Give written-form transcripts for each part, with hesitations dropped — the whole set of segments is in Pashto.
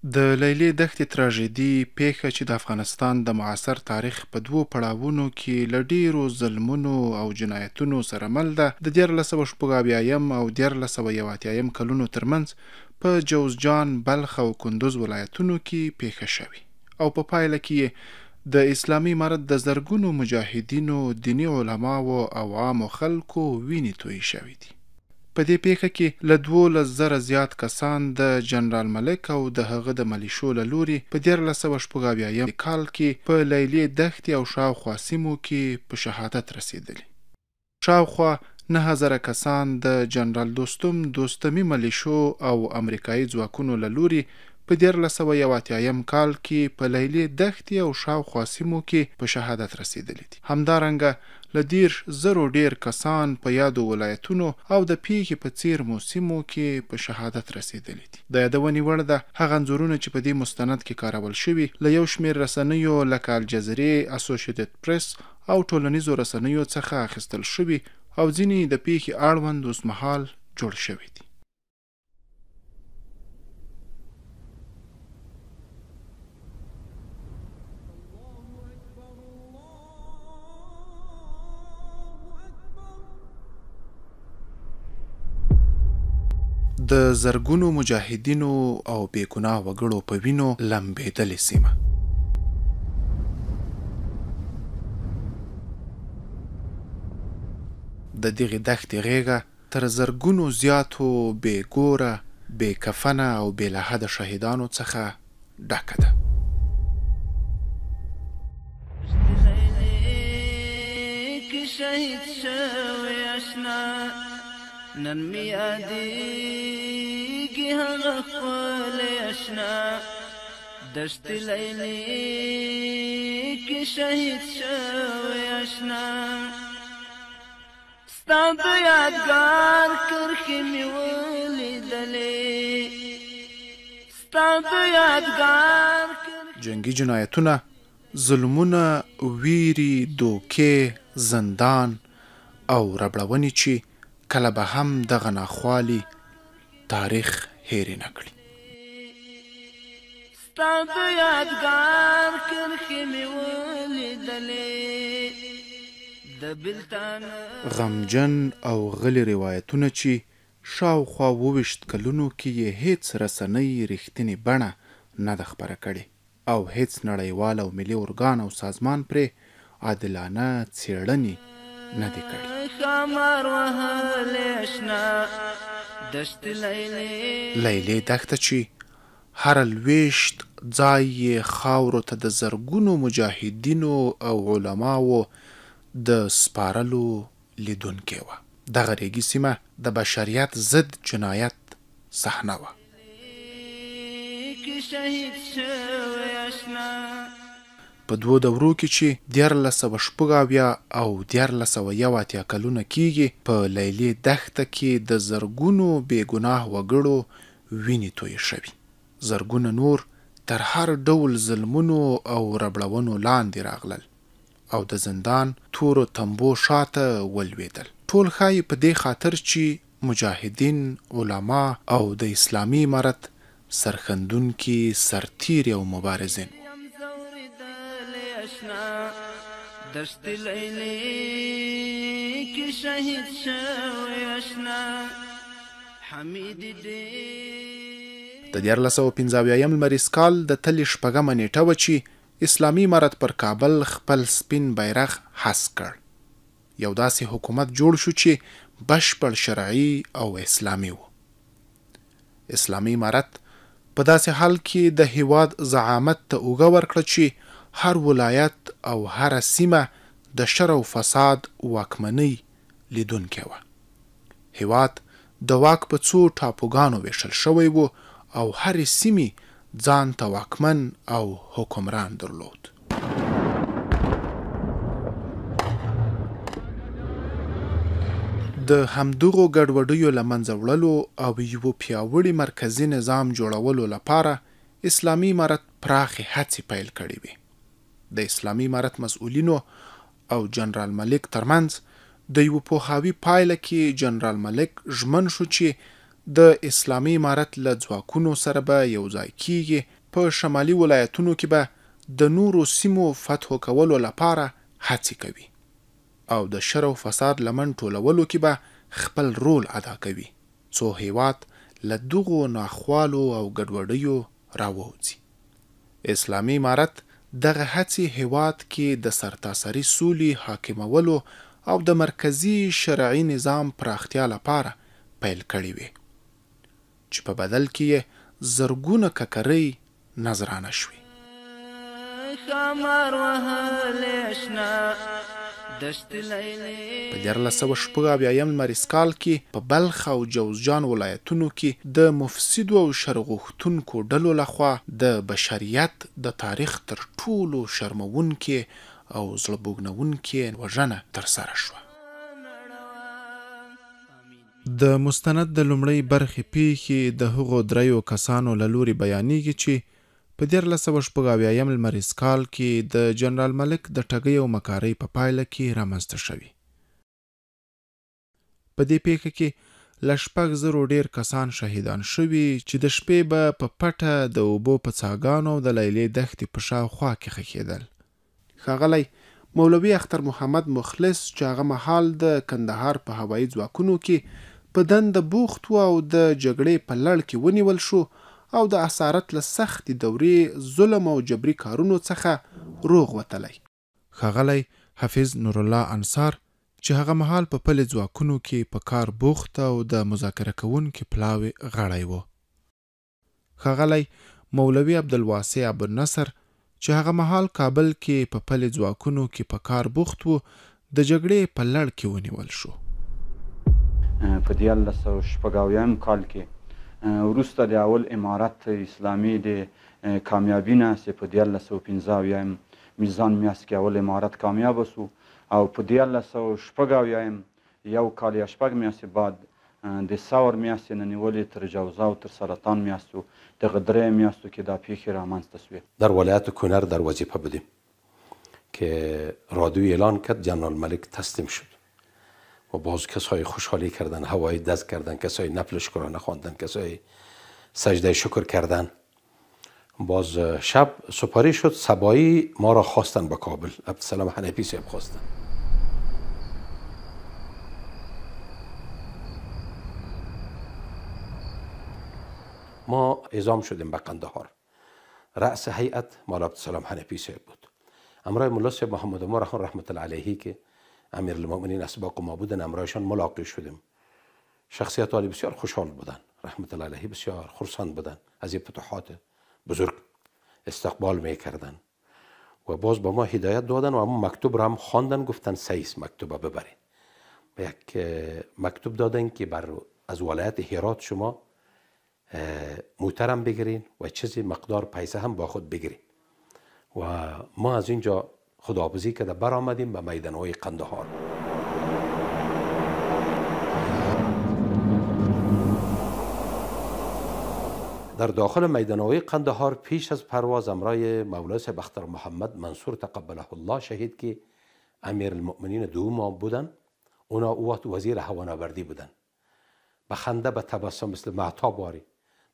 د لیلې دښتې تراژیدي پېښه چې د افغانستان د معاصر تاریخ په دوو پړاوونو کې له ډېرو ظلمونو او جنایتونو سره مل ده، د 1376 او 1381 کلونو ترمنځ په جوزجان، بلخ او کندوز ولایتونو کې پېښه شوې او په پایله کې یې د اسلامي امارت د زرګونو مجاهدینو، دیني علماوو او عامو خلکو وینې تویې شوې دي. په دې پېښه کې له 12,000 زیات کسان د جنرال ملک او د هغه د ملیشو له لوري په 1376 کال کې په لیلې دښتې او شاوخوا سیمو کې په شهادت رسېدلي. شاوخوا 9000 کسان د جنرال دوستم دوستمي ملیشو او امریکایي ځواکونو له لوري په 1381 کال کې په لیلې دښتې او شاوخوا سیمو کې په شهادت رسېدلي دي. همدارنګه له 30,000 ډېر کسان په یادو ولایتونو او د پېښې په څېرمو سیمو کې په شهادت رسېدلي دي. د یادونې وړ ده، هغه انځورونه چې په دې مستند کې کارول شوي، له یو شمېر رسنیو لکه الجزیرې، اسوشیتډ پرس او ټولنیزو رسنیو څخه اخیستل شوي او ځینې د پېښې اړوند اوسمهال جوړ شوي دي. د زرګونو مجاهدینو او بې ګناه وګړو په وینو لمبېدلې سیمه. د دغې دښتې غېږه تر زرګونو زیاتو بې ګوره، بې کفنه او بې لحده شهیدانو څخه ډکه ده. شهید شوی اشنا نن مې یادېږي هغه ښکلی اشنا دشت لیلې کې شهید شوی اشنا ستا د یادګار کرښې مې ولیدلې ستا د یادګار. جنګي جنایتونه، ظلمونه، ویرې، دوکې، زندان او ربړونې چې کله به هم دغه ناخوالي تاریخ هېرې نه کړي. ستا د یادګار کرښې مې ولیدلې د بلتانه. غمجن او غلي روایتونه چې شاوخوا 27 کلونو کې یې هیڅ رسنۍ رښتینې بڼه نه ده خپره کړې او هیڅ نړیوال او ملي ارګان او سازمان پرې عادلانه څېړنې نه دي کړې. ښامار وهلی اشنا دشت لیلې. لیلې دښته چې هره لوېشت ځای یې خاورو ته د زرګونو مجاهدینو او علماوو د سپارلو لیدونکې وه. دغه ریګي سیمه د بشریت ضد جنایت صحنه وه. کې شهید شوی اشنا. په دوو دورو کې چې 1376 او 1381 کلونه کیږي، په لیلې دښته کې د زرګونو بې ګناه وګړو وینې تویې شوي، زرګونه نور تر هر ډول ظلمونو او ربړونو لاندې راغلل او د زندان تورو تمبو شاته ولوېدل. ټول ښایي په دې خاطر چې مجاهدین، علما او د اسلامي امارت سرښندونکي سرتیري او مبارزین. یم ځورېدلی اشنا دشت لیلې کې شهید شوی اشنا حمید دې. د 1375 لمریز کال د تلې 6مه نېټه وه چې اسلامي امارت پر کابل خپل سپین بیرغ هسک کړ. یو داسې حکومت جوړ شو چې بشپړ شرعي او اسلامي و. اسلامي امارت په داسې حال کې د هیواد زعامت ته اوږه ورکړه چې هر ولایت او هره سیمه د شر او فساد واکمنۍ لیدونکې وه. هیواد د واک په څو ټاپوګانو ویشل شوی و او هرې سیمې ځان ته واکمن او حکمران درلود. د همدغو ګډوډیو له منځه وړلو او یو پیاوړي مرکزي نظام جوړولو لپاره اسلامي امارت پراخې هڅې پیل کړې وې. د اسلامي امارت مسؤلینو او جنرال ملک ترمنځ د یو پوهاوي پایله کې جنرال ملک ژمن شو چې د اسلامي امارت له ځواکونو سره به یو ځای کیږي، په شمالي ولایتونو کې به د نورو سیمو فتح کولو لپاره هڅې کوي او د شر او فساد لمن ټولولو کې به خپل رول ادا کوي، څو هېواد له دغو ناخوالو او ګډوډیو راووځي. اسلامي امارت دغه هڅې هېواد کې د سرتاسري سولې حاکمولو او د مرکزي شرعي نظام پراختیا لپاره پیل کړې وې، چې په بدل کې یې زرګونه ککرۍ نذرانه شوې. په 1376 لمریز کال کې په بلخ او جوزجان ولایتونو کې د مفسدو او شرغوښتونکو ډلو لخوا د بشریت د تاریخ تر ټولو شرموونکې او زړه بوږنوونکې وژنه ترسره شوه. د مستند د لومړۍ برخې پیښې د هغو دریو کسانو له لوري بیانیږي چې په 1376 لمریز کال کې د جنرال ملک د ټګۍ او مکارۍ په پایله کې رامنځته شوې. په دې پیښه کې له 6000 ډېر کسان شهیدان شوي چې د شپې به په پټه د اوبو په څاګانو او د لیلې دښتې په شاوخوا کې خښېدل. ښاغلی مولوي اختر محمد مخلص چې هغه مهال د کندهار په هوایي ځواکونو کې په دنده بوخت و او د جګړې په لړ کې ونیول شو او د اسارت له سختې دورې، ظلم او جبري کارونو څخه روغ وتلی. ښاغلی حافظ نورالله انصار چې هغه مهال په پلي ځواکونو کې په کار بوخت او د مذاکره کوونکي پلاوي غړی و. ښاغلی مولوي عبدالواسع ابوالنصر چې هغه مهال کابل کې په پلي ځواکونو کې په کار بوخت و، د جګړې په لړ کې ونیول شو. په 1376 کال کې وروسته د اول امارت اسلامي د کامیابي نه چې په 1375 میزان میاشت کې اول امارت کامیاب شو او په 1376 یو کال یا شپږ میاشتې بعد د ثور میاشتې نه نیولې تر جوزا او تر سرطان میاشتو دغه درې میاشتو کې دا پیښې رامنځته شوې. در ولایت کنر در وظیفه بودیم که رادیو اعلان کرد جنرال ملک تسلیم شد و باز کسای خوشحالی کردن، هوای دست کردن، کسای نفل شکرانه خواندن، کسای سجده شکر کردن. باز شب سپاری شد، صبایی ما را خواستن به کابل، عبدالسلام حنفی صاحب خواستن. ما اعزام شدیم به قندهار. رأس هیئت مال عبدالسلام حنفی صاحب بود. امرای ملا صاحب محمد عمر خان رحمت الله علیه که امیرالمؤمنین اسباق ما بودن، امرایشان ملاقات شدیم. شخصیت عالی بسیار خوشحال بودن، رحمت الله علیه بسیار خرسند بودن، از این فتوحات بزرگ استقبال میکردن و باز با ما هدایت دادن و همون مکتوب را هم خواندن، گفتن سیس مکتوب ببرین. یک مکتوب دادن که بر از ولایت هرات شما موترم بگیرین و چیزی مقدار پیسه هم با خود بگیرین. و ما از اینجا خداحافظی کرده برآمدیم به میدانهای قندهار. در داخل میدانهای قندهار پیش از پرواز امرای مولای صاحب اختر محمد منصور تقبله الله شهید که امیرالمؤمنین دوم بودن، اونا او وقت وزیر هوانوردی بودن. به خنده به تبسم مثل مهتاب واری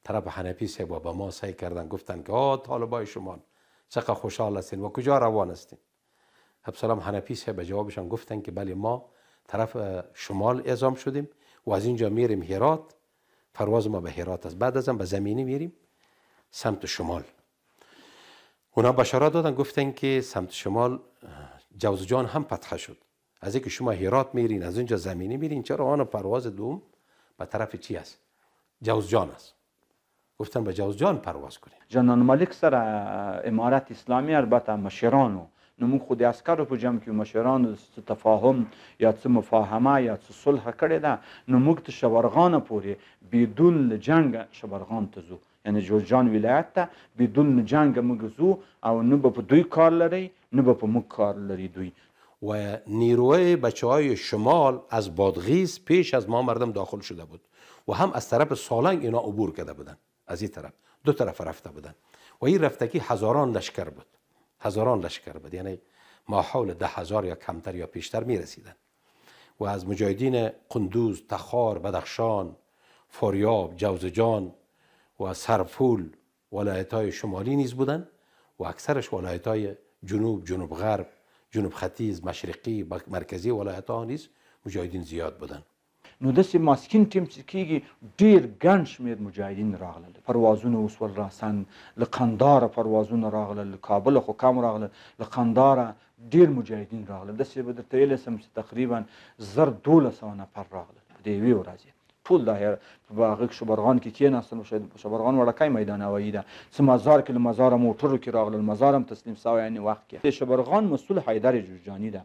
طرف حنفی صاحب و به ما سعی کردن، گفتن که آه طالبای شما چقدر خوشحال هستین و کجا روان هستین؟ عبدالسلام حنفی صاحب به جوابشان گفتن که بله ما طرف شمال اعزام شدیم و از اینجا میریم هرات، پرواز ما به هرات است، بعد از آن به زمینی میریم سمت شمال. اونا بشارت دادن، گفتن که سمت شمال جوزجان هم فتح شد، از اینکه شما هرات میرین از اینجا زمینی میرین، چرا آن پرواز دوم به طرف چی است؟ جوزجان است. گفتن به جوزجان پرواز کنیم. جنرال ملک سره امارت اسلامي البته مشرانو، نو موږ خو د عسکرو په جمع کې مشرانو څه تفاهم یا څه مفاهمه یا څه صلح کړې ده، نو موږ ته شبرغانه پورې بدون له جنګه شبرغان ته ځو، یعنی جوزجان ولایت ته بدون له جنګه موږ ځو او نه به په دوی کار لري نه به په موږ کار لري دوی. و نیروی بچه های شمال از بادغیس پیش از ما مردم داخل شده بود و هم از طرف سالنگ اینا عبور کرده بودن، از این طرف دو طرف رفته بودن و این رفتگی هزاران لشکر بود، هزاران لشکر بود، یعنی ما حول 10,000 یا کمتر یا پیشتر می رسیدن و از مجاهدین قندوز، تخار، بدخشان، فاریاب، جوزجان و سرپل، ولایت های شمالی نیز بودن و اکثرش ولایت های جنوب، جنوب غرب، جنوب ختیز، مشرقی، مرکزی ولایت ها نیز مجاهدین زیاد بودن. نو داسې ماسکین ټیم چې کېږي ډېر ګڼ شمېر مجاهدین راغلل، پروازونه وسول راساً له قنداره پروازونه راغلل، له کابله خو کم راغلل، له قنداره ډېر مجاهدین راغلل. داسې به درته ویلی سم چې تقریبا 1200 نفر راغلل په دې یوې ورځې. ټول دا په هغه کې شبرغان کې کېناستل، شبرغان وړکی میدان هوایي ده، څه مزار کې له مزاره موټرو کې راغلل، مزار هم تسلیم سوی عین وخت کې. د شبرغان مسؤل حیدر جوزجاني ده،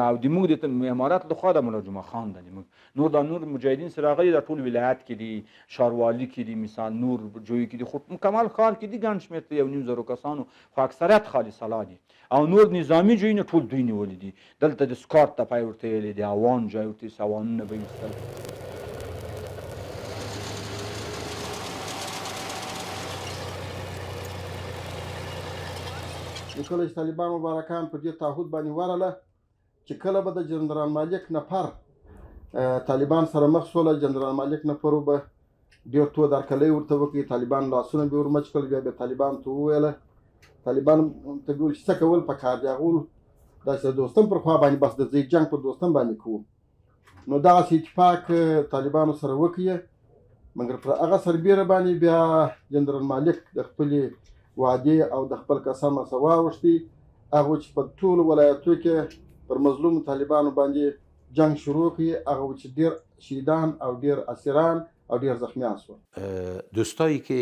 او د موږ د امارت لخوا د ملا جمعه خان ده. د موږ نور دا نور مجاهدین سره راغلي، دا ټول ولایت کې دي، ښاروالي کې دي، مثال نور جوی کې دي، خو مکمل ښار کې دي ګڼ شمېر ته 1500 کسانو، خو اکثریت خالي سلا دي. او نور نظامي جویونه ټول دوی نیولي دي. دلته د سکارت ته پای ورته ویلي دي، اوان جای ورته ویلي، اوانونه به ویستل. نو کله چې طالبان مبارکان په دې تعهد باندې ورله چې کله به د جنرال مالک نفر طالبان سره مخ سوله، جنرال مالک نفرو به ډېر تود هرکلی ورته وکړي، طالبان لاسونه به ورمچ کړل، بیا به طالبان ته وویله، طالبان ته به ویل چې څه کول پکار دي، هغه وویل داسې د دوستم پر خوا باندې بس د ځای جنګ پر دوستم باندې کوو. نو دغسې اتفاق طالبانو سره وکړي، مګر پر هغه سربېره باندې بیا جنرال مالک د خپلې وعدې او د خپل قسم څخه واوښتي، هغه چې په ټولو ولایتو کې پر مظلومو طالبانو باندې جنگ شروع کړي، هغه چې ډېر شهیدان او ډېر اسیران او ډېر زخمیان شول. دوستایی که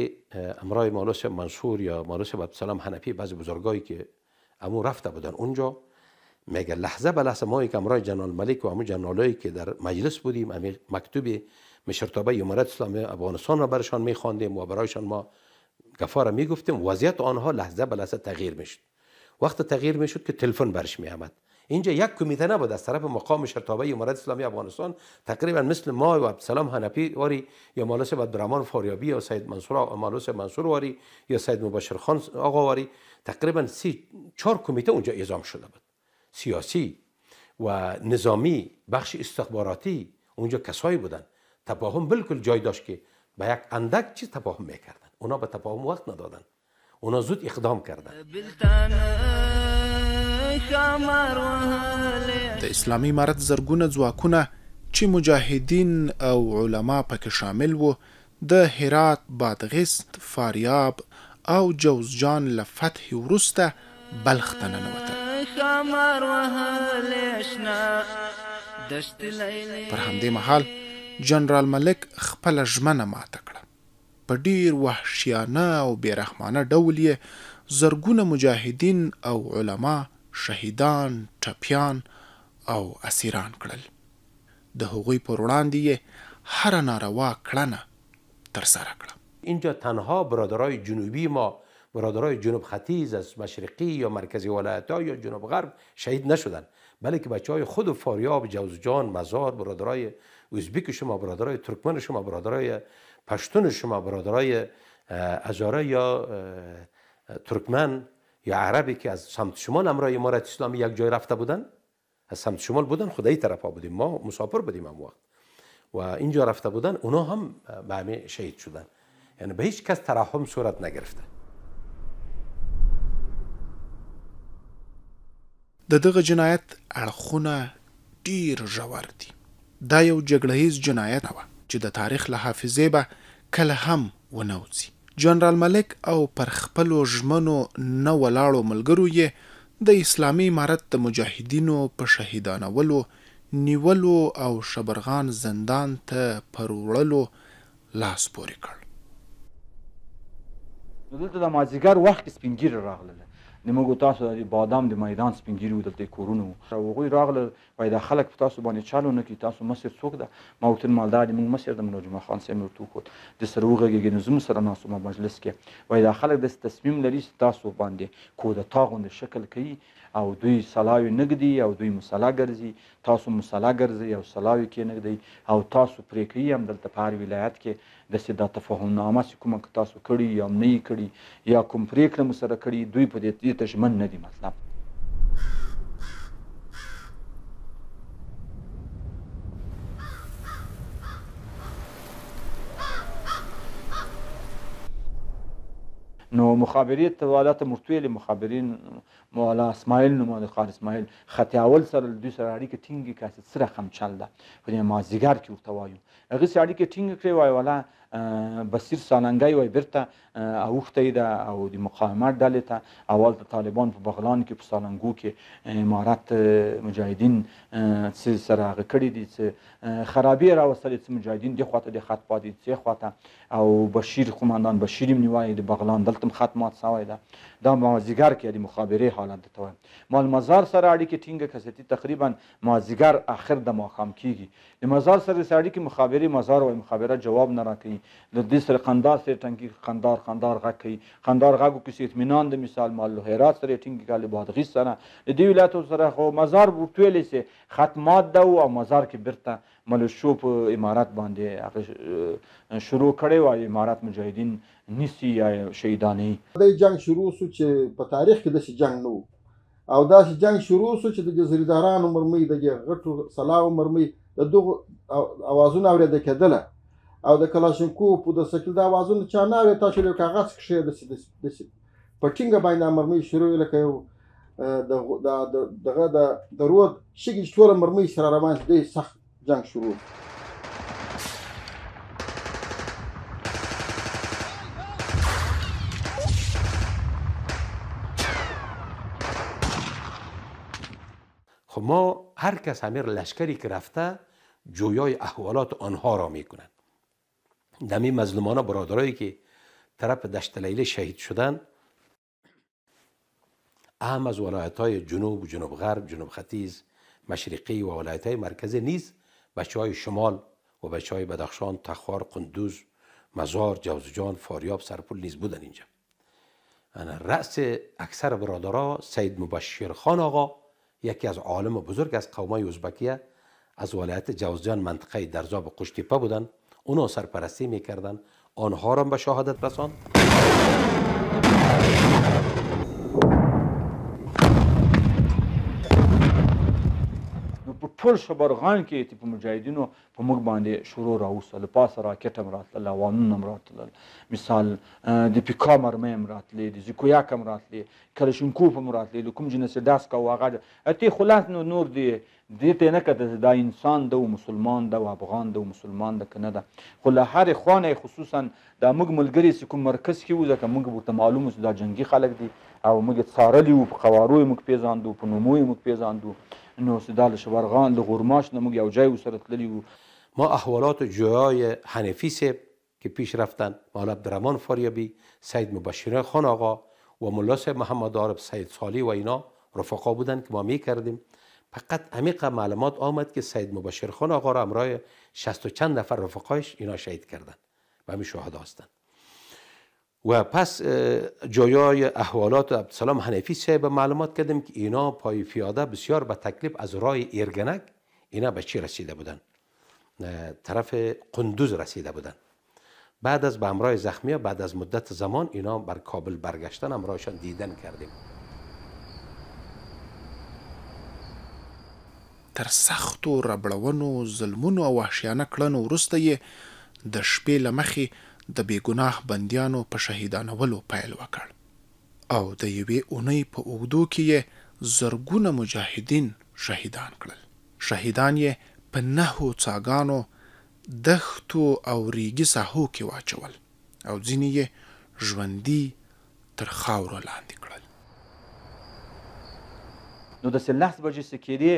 امرای مولوی صاحب منصور یا مولوی صاحب عبدالسلام حنفی، بعضی بزرگایی که امو رفته بودن اونجا، میگه لحظه به لحظه ما که امرای جنرال ملک و امو جنرالایی که در مجلس بودیم، امی مکتوب مشرتابه امارت اسلامی افغانستان را برشان میخواندیم و برایشان ما گفا را میگفتیم، وضعیت آنها لحظه به لحظه تغییر میشد. وقت تغییر میشد که تلفن برش میآمد. اینجا یک کمیته نبود، از طرف مقام مشرتابه امارت اسلامی افغانستان تقریبا مثل ما و عبدالسلام حنفی واری یا مولوی صاحب عبدالرحمن فاریابی یا سید منصور مولوی صاحب منصور واری یا سید مبشر خان آقا واری، تقریبا 3-4 کمیته اونجا اعزام شده بود، سیاسی و نظامی، بخش استخباراتی، اونجا کسایی بودن تفاهم بالکل جای داشت که به یک اندک چیز تفاهم میکردن. اونا به تفاهم وقت ندادن، اونا زود اقدام کردن. د اسلامي امارت زرګونه ځواکونه چې مجاهدین او علما پکې شامل وو، د هرات، بادغیس، فاریاب او جوزجان له فتحې وروسته بلخ ته ننوتل. پر همدې مهال جنرال ملک خپله ژمنه ماته کړه. په ډېر وحشیانه او بېرحمانه ډول یې زرګونه مجاهدین او علما شهیدان، ټپیان او اسیران کړل. د هغوی پر وړاندې یې هره ناروا کړنه ترسره کړه. اینجا تنها برادرای جنوبی ما، برادرای جنوب ختیز از مشرقی یا مرکزی ولایت ها یا جنوب غرب شهید نشدن، بلکه بچه های خود فاریاب، جوزجان، مزار، برادرای ازبیک شما، برادرای ترکمن شما، برادرای پشتون شما، برادرای هزاره یا ترکمن یا عربی که از سمت شمال امرای امارت اسلامی یک جای رفته بودن، از سمت شمال بودن، خدایی طرف ها بودیم، ما مسافر بودیم هم وقت و اینجا رفته بودن، اونا هم به همه شهید شدن. یعنی به هیچ کس ترحم صورت نگرفته. د دغه جنایت اړخونه ډیر ژور دي. دا یو جګړه ییز جنایت وه چې د تاریخ له حافظې به کله هم ونه وځي. جنرال ملک او پر خپلو ژمنو نه ولاړو ملګرو یې د اسلامي امارت د مجاهدینو په شهیدانولو، نیولو او شبرغان زندان ته پر وړلو لاس پورې کړ. نو دلته د مازدیګر وخت کې سپین ږیري راغلل، د موږ تاسو د بادام د میدان سپین ږیري وو، دلته یې کورونه وو. هغوی راغلل، وایي دا خلک په تاسو باندې چل ونه کړي، تاسو مشر څوک ده؟ ما ورته وویل مالدار دی، موږ مشر ده، ملا جمعه خان صاحب مې ورته وښود، ده سره وغږېږي. نو زموږ سره ناست وو مجلس کې، وایي دا خلک داسې تصمیم لري چې تاسو باندې کودتا غوندې شکل کوي او دوی سلاوې نه ږدي او دوی مسله ګرځي، تاسو مسله ګرځئ او سلاوې کې نه ږدئ او تاسو پرې کوي هم دلته په هر ولایت کې داسې دا تفاهمنامه چې کومه که تاسو کړي یا هم نه یې کړي یا کوم پرېکړه مو سره کړي، دوی په دې ته ژمن نه دي. مطلب نو مخابرې ته والا ته ورته ویلې، مخابرین مولا اسماعیل نوم د قار اسماعیل خط اول سره له دوی سره اړیکه ټینګې کړه چې څه رقم چل ده، په دې مازدیګر کې ورته وایو. هغسې اړیکې ټینګې کړې، وایي والا بصیر سالنګی وایي بیرته اوښتی ده او د مقاومت ډلې ته، او هلته طالبان په بغلان کې په سالنګو کې امارت مجاهدین څه سره هغه کړي دي، څه خرابې یې راوستلې، څه مجاهدین دې خواته د خط پاتې دي، څه خواته، او بشیر قومندان بشیر یې نیولی د بغلان، دلته هم خط مات سوی ده. دا مازدیګر کې د مخابرې حالت درته وایم. ما له مزار سره اړیکې ټینګه کړه چې تقریبا مازدیګر اخر د ماښام کېږي. د مزار سره داسې اړیکې مخابرې، مزار وایي مخابره جواب نه راکوي، له دې سره قندار سره ټنګي، قندار قندار غږ کوي، قندار غږ وکړي چې اطمینان د مثال مال له هرات سره یې ټینګې کړه، له بادغیس سره، له دې ولایتو سره. خو مزار ورته ویلې چې خط مات ده او مزار کې بیرته ملشو په امارت باندې هغه شروع کړی و، امارت مجاهدین نیسي یا شهیدانوي. دی جنګ شروع سو چې په تاریخ کې داسې جنګ نه و، او داسې جنګ شروع سو چې د دې زریدارانو مرمۍ، د دې غټو سلاو مرمۍ، د دغو اوازونه اورېدل کېدله، او د کلاشینکوف د سکیل د اوازونه چا نه اورېد. تاسو یو کاغذ کښې داسې داسې په ټینګه باندې دا مرمۍ شروع وې، لکه یو دغه د رود شګې چې ټوله مرمۍ سره روان شي، دی سخت جنګ شروع. خب ما هر کس امیر لشکری که رفته جویای احوالات آنها را میکنند. دمی مظلومانه برادرایی که طرف دشت لیله شهید شدن، اهم از ولایت های جنوب، جنوب غرب، جنوب ختیز، مشرقی و ولایت های مرکزی نیز بچه های شمال و بچه های بدخشان، تخار، قندوز، مزار، جوزجان، فاریاب، سرپل نیز بودن اینجا. رأس اکثر برادرها سید مبشر خان آقا، یکی از عالم بزرگ از قومای ازبکیه از ولایت جوزجان منطقه درزاب قشتیپه بودن، اونا سرپرستی میکردن، آنها را به شهادت رساند. نو په ټول شبرغان کې چې په مجاهدینو په موږ باندې شروع راوسته، له پاسه راکټ هم راتلل، هوانونه هم راتلل، مثال د پیکا مرمۍ هم راتلې، د زیکویاک هم راتلې، کلشینکوف هم راتلې، له کوم جنس یې ډز کاوه هغه اتې خلاص. نو نور دې دې ته یې نه کتل چې دا انسان ده او مسلمان ده او افغان ده او مسلمان ده که نه ده، خو له هرې خوا نه یې خصوصا دا موږ ملګري چې کوم مرکز کې وو، ځکه موږ ورته معلوم و چې دا جنګي خلک دي او موږ یې څارلي وو، په قوارو یې موږ پېژاندو، په نومو یې موږ پېژاندو. نو چې دا له شبرغان له غورماش نه موږ یو ځای ورسره تللي وو. ما احوالات جویای حنفی صاحب که پیش رفتن، مولا عبدالرحمن فاریابی، سید مبشر خان آقا و ملا صاحب محمد عارف، سید صالح و اینا رفقا بودن که ما میکردیم. فقط عمیق معلومات آمد که سید مبشر خان آقا را همراه 60 و چند نفر رفقایش اینا شهید کردن و همین شهدا هستند. و پس جویای احوالات عبدالسلام حنفی صاحب معلومات کردیم که اینا پای پیاده بسیار به تکلیف از راه ایرگنک اینا به چی رسیده بودن، طرف قندوز رسیده بودن. بعد از به همراه زخمی بعد از مدت زمان اینا بر کابل برگشتن، همراهشان دیدن کردیم. تر سختو ربړونو، ظلمونو او وحشیانه کړنو وروسته یې د شپې له مخې د بې ګناه بندیانو په شهیدانولو پیل وکړ او د یوې اونۍ په اوږدو کې یې زرګونه مجاهدین شهیدان کړل. شهیدان یې په 9 څاګانو، دښتو او ریګي ساحو کې واچول او ځینې یې ژوندي تر خاورو لاندې کړل. نو داسې 10 بجې څه کېدې،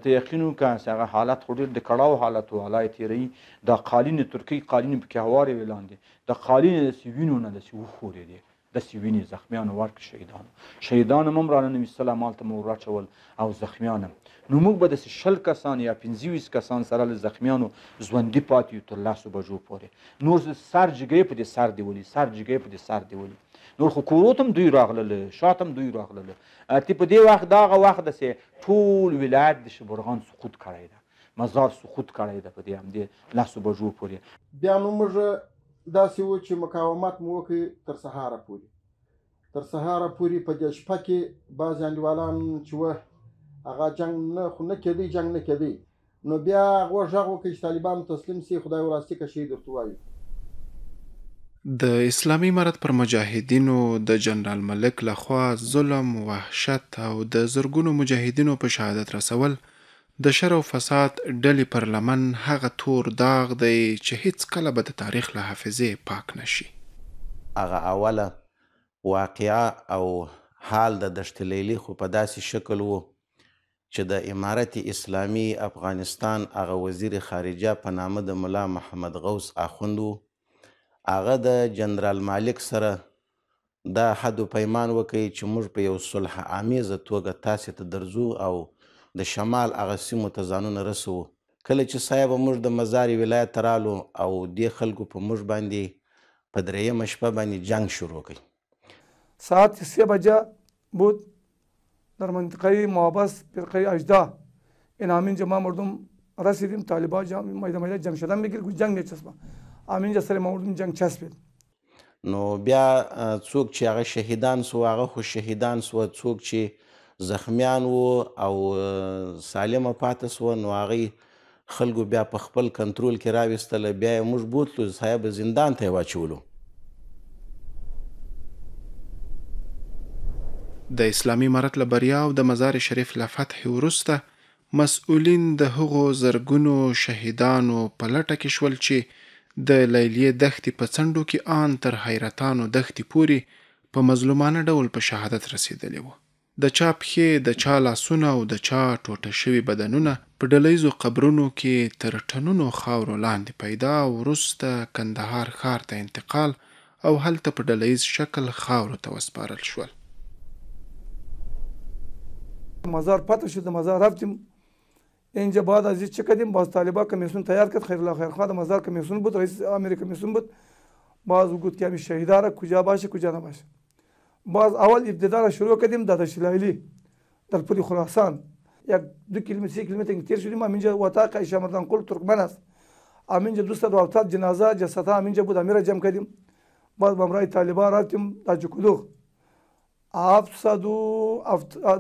ته یقین وکړه چې هغه حالت خو ډېر د کړاو حالت و، الله یې تېروي. دا قالینې ترکۍ قالینې پکې هوارې وې لاندې، د قالینې داسې وینو نه داسې وښورېدې، داسې وینې زخمیانو ورکړې شهیدانو. شهیدانو هم راننه ویستله، مالته مو وراچول او زخمیان هم. نو موږ به داسې 20 کسان یا 25 کسان سره له زخمیانو ژوندي پاتې یو تر 10 بجو پورې. نور سر جګی په دې سر دی ولي، سر جګی په دې سر دی ولي. نور خو کورو ته هم دوی راغلل، شاته هم دوی راغلل. تی په دې وخت دغه وخت داسې ټول ولایت د شبرغان سقوط کړی ده، مزار سقوط کړی ده په دې همدې 10 بجو پورې. بیا نو موږ داسې و چې مقاومت مو وکړ تر سهاره پورې. تر سهاره پورې په دې شپه کې بعضې انډیوالان چې وه هغه جنګ نه خو نه کېدی، جنګ نه کېدی. نو بیا هغو غږ وکړ چې طالبانو تسلیم سي، خدای وراستي که شهید ورته وایو. د اسلامي امارت پر مجاهدینو د جنرال ملک له خوا ظلم، وحشت او د زرګونو مجاهدینو په شهادت رسول د شر او فساد ډلې پر لمن هغه تور داغ دی چې هیڅکله به د تاریخ له حافظې پاک نه شي. هغه اوله واقعه او حال د دشت لیلی خو په داسې شکل وو چې د امارت اسلامي افغانستان هغه وزیر خارجه په نامه د ملا محمد غوث اخوند وو، هغه د جنرال مالک سره دا حد و پیمان وکړي چې موږ په یو صلح آمیزه توګه تاسې ته درځو او د شمال هغه سیمو ته ځانونه رسوو. کله چې صاحب موږ د مزار ولایت ته رالو او دې خلکو په موږ باندې په درېیمه شپه باندې جنګ شروع کړ. ساعت 3 بجه بود در منطقه محبس فرقه 18 این همینجا ما مردم رسیدیم، طالبا میده میده جمع شدن میگیر جنگ میچسبه، همینجا سر ما مردم جنگ چسبید. نو بیا څوک چې هغه شهیدان سو هغه خو شهیدان سو، څوک چې زخمیان وو او سالمه پاتې سوه نو هغوی خلکو بیا په خپل کنترول کې راوستله، بیا یې موږ بوتلو صاحب زندان ته یې واچولو. د اسلامي امارت له بریا او د مزار شریف له فتحې وروسته مسؤلین د هغو زرګونو شهیدانو په لټه کې شول چې د لیلیې دښتې په څنډو کې آن تر حیرتانو دښتې پورې په مظلومانه ډول په شهادت رسېدلي وو. د چا پښې، د چا لاسونه او د چا ټوټه شوي بدنونه په ډله ییزو قبرونو کې تر ټنونو خاورو لاندې پیدا او وروسته کندهار ښار ته انتقال او هلته په ډله ییز شکل خاورو ته وسپارل شول. مزار فتح شد، مزار رفتیم اینجا. بعد از چه کردیم؟ باز طالبا کمیسیون تیار کرد، خیرالله خیرخواه د مزار کمیسیون بود، رئیس امیر کمیسیون بود. باز گفت که همین شهیدا را کجا باشه کجا نباشه. باز اول ابتدا را شروع کردیم داداش لیلی در پل خراسان، یک 2 کیلومتر 3 کیلومتر تیر شدیم. همینجا اتاق عایشه مردان قل ترکمن است، همینجا 270 جنازه جسدها همینجا بود، امیر جمع کردیم. باز با همراه طالبا رفتیم در جکودوغ،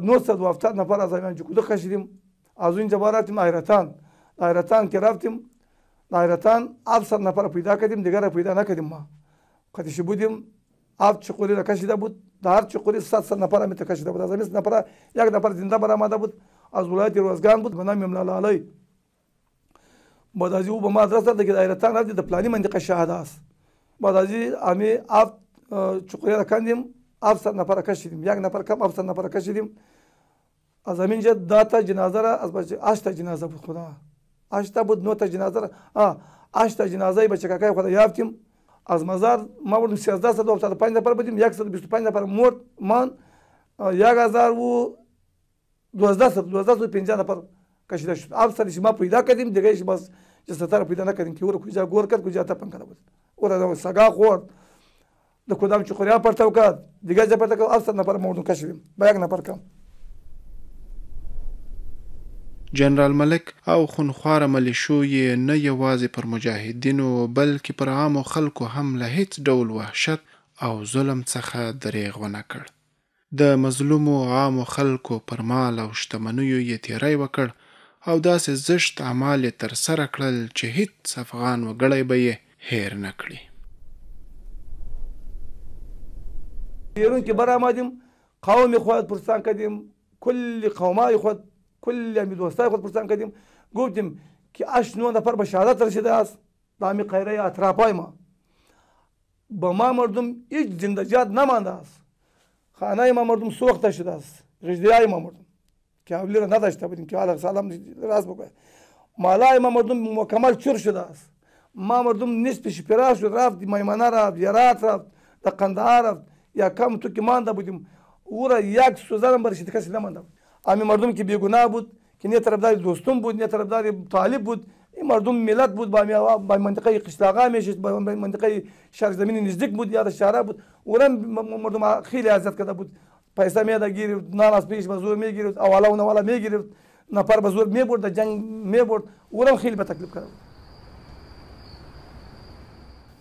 970 نفر از همین جکودوغ کشیدیم. از اونجا با رفتیم ایرتان، ایرتان که رفتیم ایرتان 700 نفر پیدا کردیم، دیگر را پیدا نکردیم. ما قدیش بودیم 7 چقوری را کشیده بود، در هر چقوری 700 نفر هم کشیده بود. از همین نفر یک نفر زنده برآمده بود، از ولایت روزگان بود به نام املالالی. بعد از او به ما آدرس داد که ایرتان رفتیم در پلانی منطقه شهاده است. بعد از همی 7 چقوری را کندیم، 700 نفر کشیدیم، یک نفر کم 700 نفر کشیدیم. از همینجا 10 تا جنازه را از بچه 8 تا جنازه بود، خدا 8 تا بود، 9 تا جنازه را 8 تا جنازه بچه کاکای خدا یافتیم. از مزار ما بردیم 1375 نفر بودیم، 125 نفر مرد من 1250 نفر کشیده شد. 700 ما پیدا کردیم، دیگه باز جسدها را پیدا نکردیم که او را کجا گور کرد کجا تپن کرده بود. او را سگا خورد، د کدام چقوریا پرتو کرد، دیگه جا پرتو کرد. 700 نفر مردم کشیدیم با یک نفر کم. جنرال ملک او خونخواره ملیشو یې نه یوازې پر مجاهدینو بلکې پر عامو خلکو هم له هیڅ ډول وحشت او ظلم څخه درېغ ونه کړ. د مظلومو عامو خلکو پر مال او شتمنیو یې تېری وکړ او داسې زشت اعمال یې ترسره کړل چې هیڅ افغان وګړی به یې هېر نه کړي. بیرون که برآمدیم قوم خود پرسان کردیم، کل قومای خود کل همی دوستای خود پرسان کردیم، گفتیم که 8 9 نفر به شهادت رسیده است در همی قیره اطرافای ما. به ما مردم هیچ زندجات نمانده است، خانه ما مردم سوخته شده است، غجدیای ما مردم که اولی را نداشته بودیم که حالا سلام راست بگوید، مالای ما مردم مکمل چور شده است. ما مردم نصف شپرا شد، رفت میمنه رفت، یرات رفت، در قندهار رفت، یا کم تو که مانده بودیم او را یک سوزن برشید کسی نمانده بود. امی مردم که بیگناه بود، که نه طرفدار دوستم بود نه طرفدار طالب بود، این مردم ملت بود، با منطقه قشلاقا میشست، با منطقه شهر زمین نزدیک بود یا شهر بود، او را مردم خیلی عزت کرده بود. پیسه میده گرفت، نان از پیش به زور میگرفت، اوالا و نوالا میگرفت، نفر به زور میبرد، جنگ میبرد، او را خیلی به تکلیف کرده بود.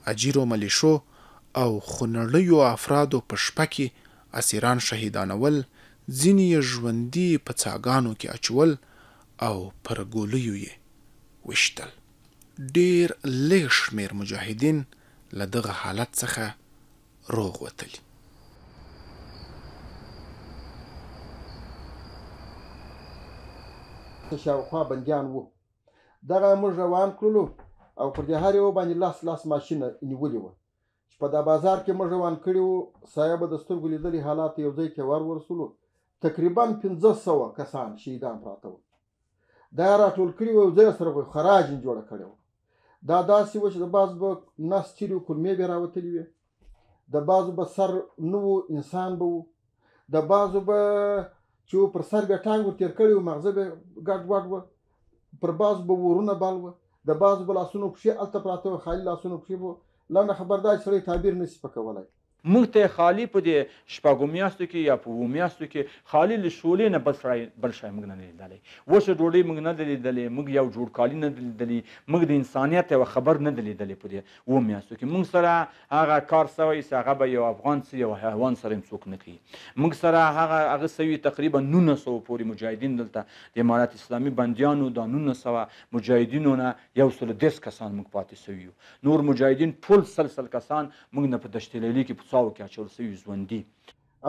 اجیرو ملیشو او خونړیو افرادو په شپه کې اسیران شهیدانول، ځینې یې ژوندي په څاګانو کې اچول او پر ګولیو یې ویشتل. ډېر لږ شمېر مجاهدین له دغه حالت څخه روغ وتلي. شاوخوا بندیان وو، دغه موږ روان کړلو او پر دې هر یو باندې لس لس ماشینه نیولي وه چې په دا بازار کې موږ روان کړي وو. صاحب د سترګو لیدلي حالات یو ځای کې ور ورسولو، تقریبا 500 کسان شهیدان پراته وو. دا یې راټول کړي وو، یو ځای سره خراج یې جوړه کړې وه. دا داسې وه چې د بعضو به نس تېرې وو، کولمې به یې راوتلې وې، د بعضو به سر نه و، انسان به و، د بعضو به چې پر سر به یې ټانګ ور تېر کړی و، ماغزه به یې ګډ وډ وه، پر بعضو به ورونه بل وه، د بعضو به لاسونو پښې هلته پراته وه، خالي لاسونو پښې به. لنډه خبر دا چې سړی تعبیر نه شي په کولی. موږ ته خالي په دې شپږو میاشتو کې یا په اوو میاشتو کې خالي له شولې نه بل سړی بل شی موږ نه دی لیدلی، وچه ډوډۍ موږ نه ده لیدلې، موږ یو جوړ کالي نه ده لیدلي، موږ د انسانیت یوه خبر نه ده لیدلې. په دې اوو میاشتو کې موږ سره هغه کار سوی چې هغه به یو افغان څه یو حیوان سره هم څوک نه کوي. موږ سره هغه سوي تقریبا 1900 پورې مجاهدین دلته د امارت اسلامي بندیانو، دا 1900 مجاهدینو نه 130 کسان موږ پاتې سوي یو. نور مجاهدین ټول سل سل کسان موږ نه په دشت لیلي کې په څاو کې اچول سوي ژوندي.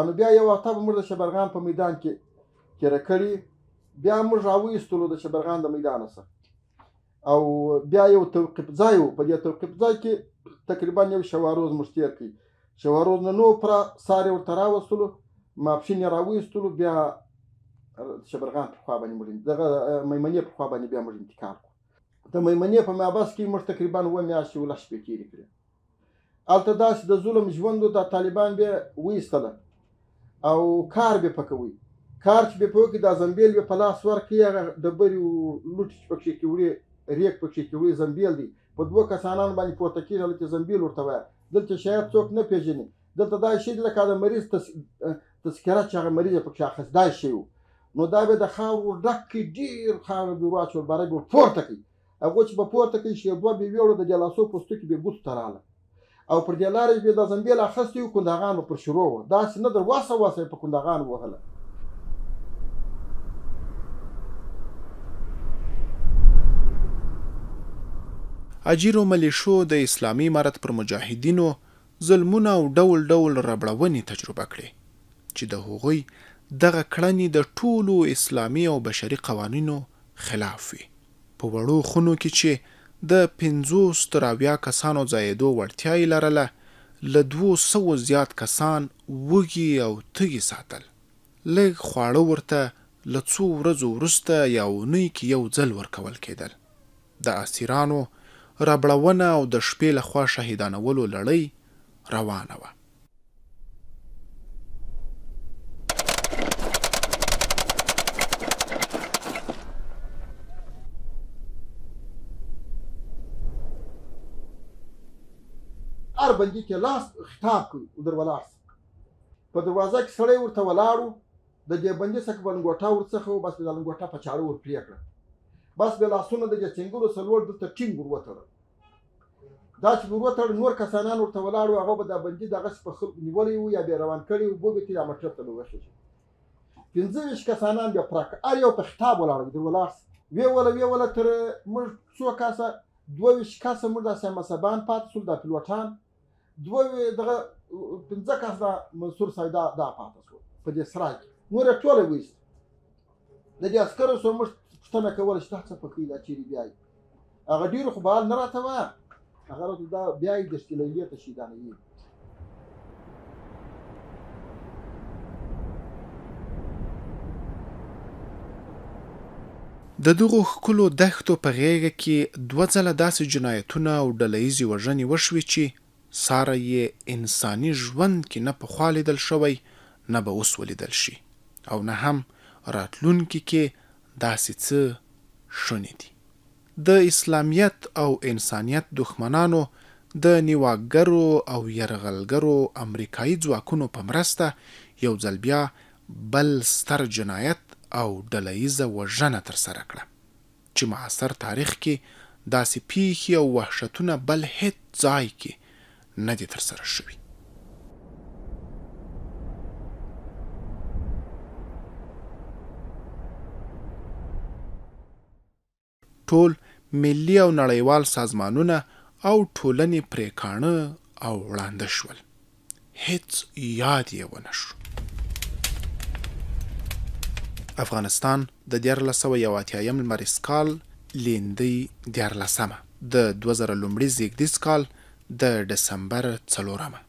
نو بیا یو هفته به موږ د شبرغان په میدان کې تېره کړې، بیا موږ راویستلو د شبرغان د میدانه څخه، او بیا یو توقیف ځای و. په دې توقیف ځای کې تقریبا یو شواروز موږ تېر کړي. شواروز نه نو پر سار یې ورته راوستلو، ماپښین یې راویستلو، بیا شبرغان پر خوا باندې موږ دغه میمنې پر خوا باندې بیا موږ انتقال کړو. د میمنې په محبس کې موږ تقریبا 7 میاشتې او 10 شپې تېرې کړې. هلته داسې د ظلم ژوند و، دا طالبان بیا وایستله او کار به په کوي. کار چې به په وکړي، دا زنبیل به په لاس ورکړي، هغه ډبرې او لوټې چې پکښې کې وړي، ریک پکښې کې وړي، زنبیل دی، په دوه کسانانو باندې پورته کېږي، هلته زنبیل ورته وایه. دلته شاید څوک نه پېژني، دلته دا شی دی لکه د مریض تذکره چې هغه مریض یې پکښې اخیست، دا شی و. نو دا به د خاورو ډک کړي، ډېر خاوره به ور واچول، باره به ور پورته کړي. هغو چې به پورته کړي، شیبه به ویوړو، د دې لاسو پوستکي به ګوتو ته راغله او پر دې لارې به دا زنبیل اخیستی و، کندهغان به پر شروع وه، داسې نه در وسه وسه یې په کندهغان وهله. اجیرو ملیشو د اسلامي امارت پر مجاهدینو ظلمونه او ډول ډول ربړونې تجربه کړې چې د هغوی دغه کړنې د ټولو اسلامي او بشري قوانینو خلاف وي. په وړو خونو کې چې د 50 تر 70 کسانو ځایېدو وړتیا یې لرله، له 200 زیات کسان وږي او تږي ساتل. لږ خواړه ورته له څو ورځو وروسته یا اونۍ کې یو ځل ورکول کېدل. د اسیرانو ربړونه او د شپې له خوا شهیدانولو لړۍ روانه وه. هر بندي ته لاس خطاب کوي او در ولاړ سه. په دروازه کې سړی ورته ولاړ و، د دې بندي څخه به لنګوټه ورڅخه و، بس به دا لنګوټه په چاړه ور پرې کړه، بس به لاسونه د دې څنګلو څخه لوړ دلته ټینګ ور وتړل. دا چې ور وتړل، نور کسانان ورته ولاړ وو، هغه به دا بندي دغسې په خلکو نیولی و یا به یې روان کړی و، بو به ترې موټر ته به وخېژي. 25 کسانان بیا پرک، هر یو په خطاب ولاړ و، در ولاړ سه. ویې وله تر موږ څو کسه، 22 کسه موږ داسې مصبان پاتې سول، دا پیلوټان دوه دغه 5 کسه دا منصور صاحب دا پاتې سول په دې سرای کې، نور یې ټوله وایست. د دې عسکرو سره موږ پوښتنه کوله چې دا څه پکې دا چېرې بیایي، هغه ډېرو خو به حال نه راته وایه، هغه راته دا بیایي دشتې لیلې ته شهیدانوي. د دغو ښکلو دښتو په غېږه کې 2 ځله داسې جنایتونه او ډله ییزې وژنې وشوې چې ساری یې انساني ژوند کې نه پخوا لیدل شوی، نه به اوس ولیدل شي او نه هم راتلونکي کې داسې څه شوني دي. د اسلامیت او انسانیت دښمنانو د نیواکګرو او یرغلګرو امریکایي ځواکونو په مرسته یو ځل بیا بل ستر جنایت او ډله ییزه وژنه ترسره کړه چې معاصر تاریخ کې داسې پیښې او وحشتونه بل هیڅ ځای کې نه دي ترسره شوي. ټول ملي او نړیوال سازمانونه او ټولنې پرې کاڼه او ړانده شول. هېڅ یاد یې ونه شو. افغانستان د 1381 یم لمریز کال لیندۍ دیارلسمه، د 2000 لومړي زېږدیز کال د ډسمبر څلورمه.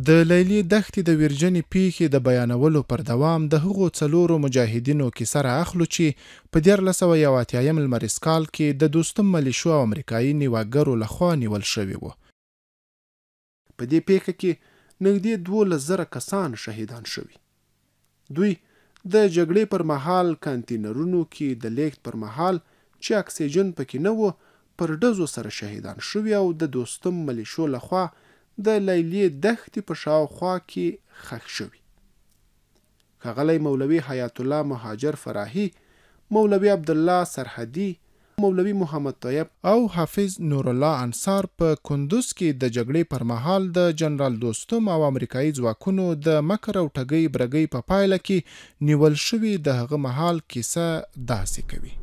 د لیلې دښتې د ویرجنې پېښې د بیانولو پر دوام د هغو څلورو مجاهدینو کیسه را اخلو چې په 1381 یم لمریز کال کې د دوستم ملیشو او امریکایي نیواکګرو له خوا نیول شوي وو. په دې پېښه کې نږدې 12,000 کسان شهیدان شوي. دوی د جګړې پر مهال کانتینرونو کې د لېږد پر مهال چې اکسیجن پکې نه و، پر ډزو سره شهیدان شوي او د دوستم ملیشو له خوا د لیلیې دښتې په شاوخوا کې ښخ شوي. ښاغلی مولوي حیات الله مهاجر فراهي، مولوي عبدالله سرحدي، مولوي محمد طیب او حافظ نورالله انصار په کندوز کې د جګړې پر مهال د جنرال دوستم او امریکايي ځواکونو د مکر او ټګۍ برګۍ په پایله کې نیول شوي د هغه مهال کیسه داسې کوي.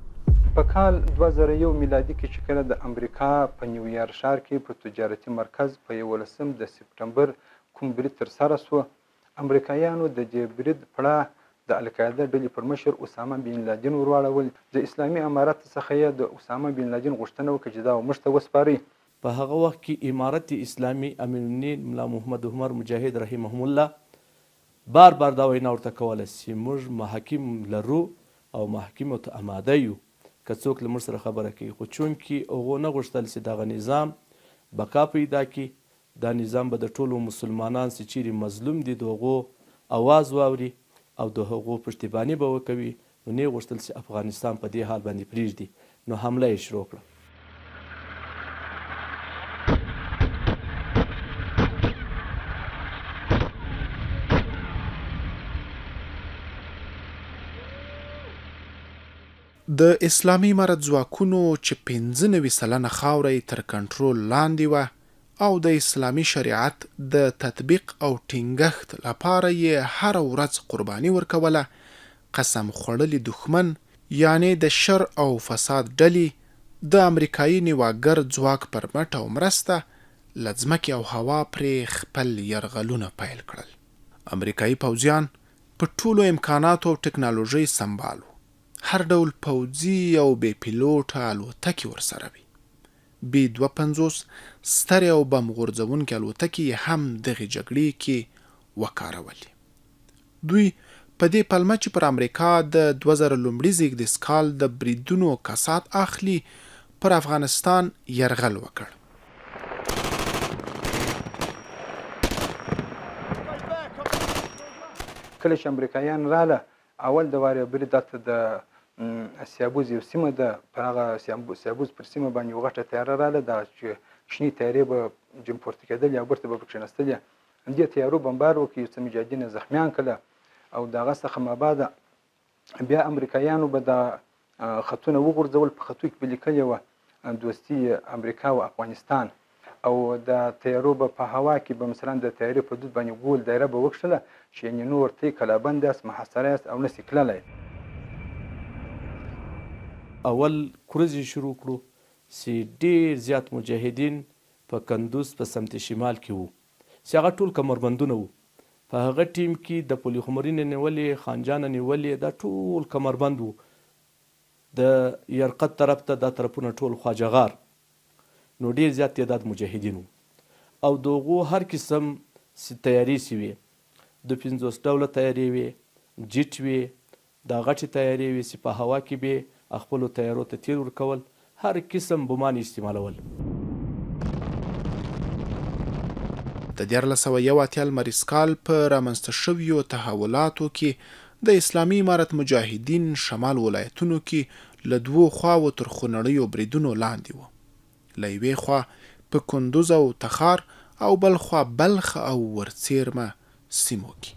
په کال 2001 میلادي کې چې کله د امریکا په نیویارک ښار کې په تجارتي مرکز په یولسم د سپټمبر کوم برید ترسره شو، امریکایانو د دې برید پړه د القاعده ډلې پر مشر اسامه بن لادن ورواړول. د اسلامي امارت څخه یې د اسامه بن لادن غوښتنه وکړه چې دا موږ ته وسپارئ. په هغه وخت کې امارت اسلامي امیرالمؤمنین ملا محمد عمر مجاهد رحمهم الله بار بار دا وینا ورته کوله چې موږ محاکم لرو او محاکمو ته اماده یو که څوک له موږ سره خبره کوي، خو چونکې هغو نه غوښتل چې دغه نظام بقا پیدا کړي، دا نظام به د ټولو مسلمانان چې چیرې مظلوم دي د هغو اواز واوري او د هغو پشتیباني به وکوي، نو نه یې غوښتل چې افغانستان په دې حال باندې پرېږدي، نو حمله یې شروع کړه. د اسلامي امارت ځواکونو چې 95% خاوره یې تر کنټرول لاندې وه او د اسلامي شریعت د تطبیق او ټینګښت لپاره یې هره ورځ قرباني ورکوله، قسم خوړلي دښمن یعنې د شر او فساد ډلې د امریکايي نیواکګر ځواک پر مټ او مرسته له ځمکې او هوا پرې خپل یرغلونه پیل کړل. امریکايي پوځیان په ټولو امکاناتو او ټکنالوژۍ سمبال وو، هر ډول پوځي او بې پیلوټه الوتکې ورسره وې. بي 52 سترې او بم غورځوونکې الوتکې یې هم دغې جګړې کې وکارولې. دوی په دې پلمه چې پر امریکا د 2000 لومړي زېږدیز کال د بریدونو کسات اخلي، پر افغانستان یرغل وکړ. کله چې امریکایان راله، اول د وارې برید دلته د سیابوز یو سیمه ده، پر هغه سیابوز پر سیمه باندې یو غټه طیاره راله، دغه چې شنې طیارې به جم پورته کېدلې او بیرته به پکښېناستلې، همدې طیارو بمبار وکړي، یو څه مجاهدین یې زخمیان کړه او د هغه څخه مابعده بیا امریکایانو به دا خطونه وغورځول، په خطو کې به لیکلې وه دوستي امریکا او افغانستان، او د طیارو به په هوا کې به مثلا د طیارې په دود باندې ګول دایره به وکښله چې یعنې نور تی کلابند یاست، محاصره یاست او نسي تللی. اول کورځې شروع کړو چې ډېر زیات مجاهدین په کندوز په سمت شمال کې وو، چې هغه ټول کمربندونه وو. په هغه ټیم کې د پلخمري نه نیولې، خانجانه نیولې، دا ټول کمربند وو. د یرقد طرف ته دا طرفونه ټول خواجه غار، نو ډېر زیات تعداد مجاهدین وو او د هغو هر قسم تیارې چې وې، د 50 ډوله تیارې وې، جیټ وې، دا غټې تیارې وې چې په هوا کې به خپلو تیارو ته تیل ورکول، هر قسم بمان استعمالول. د 1381 لمریز کال په رامنځته شویو تحولاتو کې د اسلامي امارت مجاهدین شمال ولایتونو کې له دوو خواوو تر خونړیو بریدونو لاندې وو، له یوې خوا په کندوز او تخار او بل خوا بلخ او ورڅېرمه سیمو کې.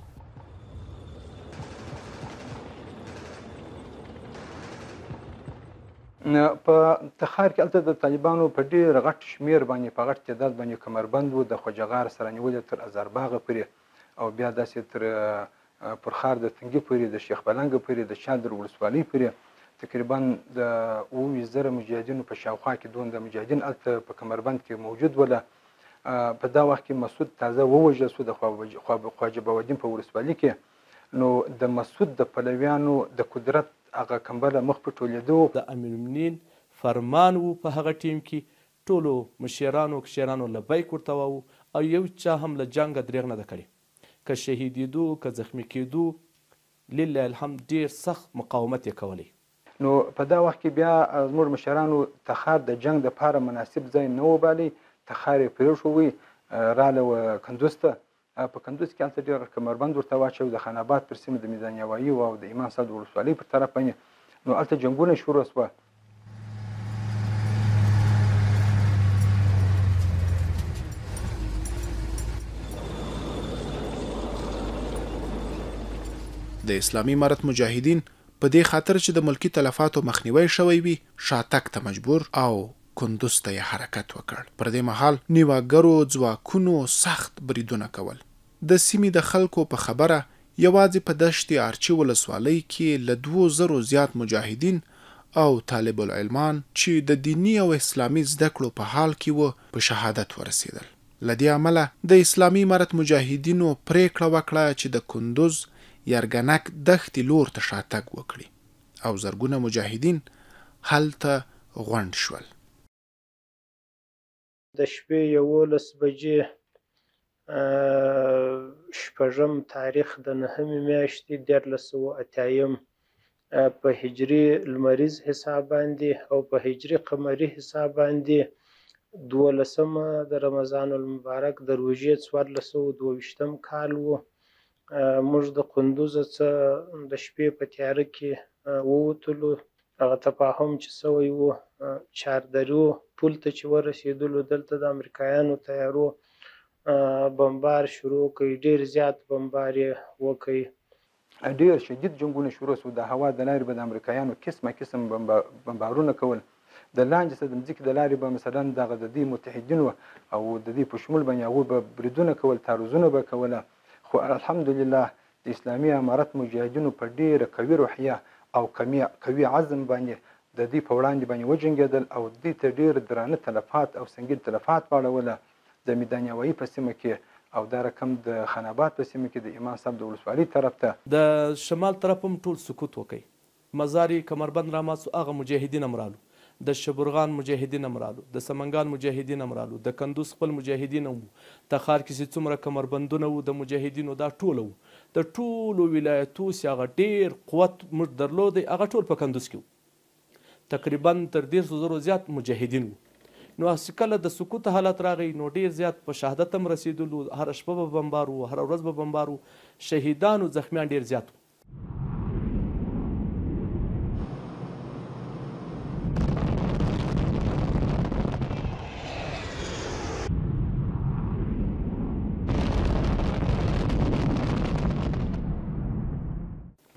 په تخار کې هلته د طالبانو په ډېر غټ شمېر باندې په غټ تعداد باندې کمربند و، د خواجه غار سره نیولې تر ازارباغه پورې او بیا داسې تر پرخار د تنګي پورې، د شیخ بلنګ پورې، د چادر ولسوالۍ پورې تقریبا د 27,000 مجاهدینو په شاوخوا کې دونه مجاهدین هلته په کمربند کې موجود وله. په دا وخت کې مسعود تازه ووژل شو د خواجه بهاوالدین په ولسوالي کې. نو د مسعود د پلویانو د قدرت هغه کمبله مخ په ټولېدو. د امیرالمؤمنین فرمان وو په هغه ټیم کې ټولو مشرانو کشرانو لبیک ورته واوو او یو چا هم له جنګه دریغ نه ده کړې، که شهیدیدو که زخمي کیدو لله الحمد ډیر سخت مقاومت یې کولی. نو په دا وخت کې بیا زموږ مشرانو تخار د جنګ دپاره مناسب ځای نه وبالی، تخار یې پرېښوی، راله وه کندوز ته. په کندوز کې هلته ډېر کمربند ورته واچو، د خان آباد پر سیمه د میدان هوایي او د امام صاحب د ولسوالۍ پر طرف باندې. نو هلته جنګونه شروع شوه. د اسلامي امارت مجاهدین په دې خاطر چې د ملکي تلفاتو مخنیوی شوی وي، شاتګ ته مجبور او کندوز ته یې حرکت وکړ. پر دې مهال نیواکګرو ځواکونو سخت بریدونه کول. د سیمې د خلکو په خبره یوازې په دشت ارچي ولسوالۍ کې له 2000 زیات مجاهدین او طالب العلمان چې د دیني او اسلامي زده کړو په حال کې وو، په شهادت ورسېدل. له دې امله د اسلامي امارت مجاهدینو پرېکړه وکړه چې د کندوز یرګنک دښتې لور ته شاتګ وکړي او زرګونه مجاهدین هلته غونډ شول. د شپې 11 بجې شپږم تاریخ د نهمې میاشتې 1380 په هجري لمریز حساب باندې او په هجري قمري حساب باندې 12 د رمضان المبارک د روژې 1422 کال و. موږ د کندوزه څه د شپې په تیاره کې ووتلو. هغه تفاهم چې سوی و، چاردرو پل ته چې ورسېدلو، دلته د امریکایانو تیارو بمبار شروع کړ، ډېر زیات بمبار یې وکړ. ډېر شدید جنګونه شروع شو. د هوا د لارې به د امریکایانو قسمه قسم بمبارونه کول. د لاندې څخه د مځکې د لارې به مثلا دغه د دې متحدینو او د دې په شمول باندې هغوی به بریدونه کول، تعرضونه به کوله. خو الحمدلله د اسلامي امارت مجاهدینو په ډېره قوي روحیه او قوي عزم باندې د دوی په وړاندې باندې وجنګېدل او دوی ته ډېر درانه تلفات او سنګین تلفات واړوله د میدان هوایي په سیمه کې او دا رقم د خان آباد په سیمه کې د امام صاحب د ولسوالۍ طرف ته. د شمال طرف هم ټول سکوت وکړ، مزار یې کمربند رامات شو، هغه مجاهدین هم رالو، د شبرغان مجاهدین هم رالو، د سمنګان مجاهدین هم رالو، د کندوز خپل مجاهدین هم وو، تخار کې چې څومره کمربندونه وو د مجاهدینو دا ټوله وو. د ټولو ولایتو چې هغه ډېر قوت موږ درلودی هغه ټول په کندوز کې وو، تقریبا تر 30,000 زیات مجاهدین وو. نو هسې کله د سکوت حالت راغی نو ډېر زیات په شهادت هم رسېدلو، هره شپه به بمبار وو، هره ورځ به بمبار وو، شهیدانو زخمیان ډېر زیات وو.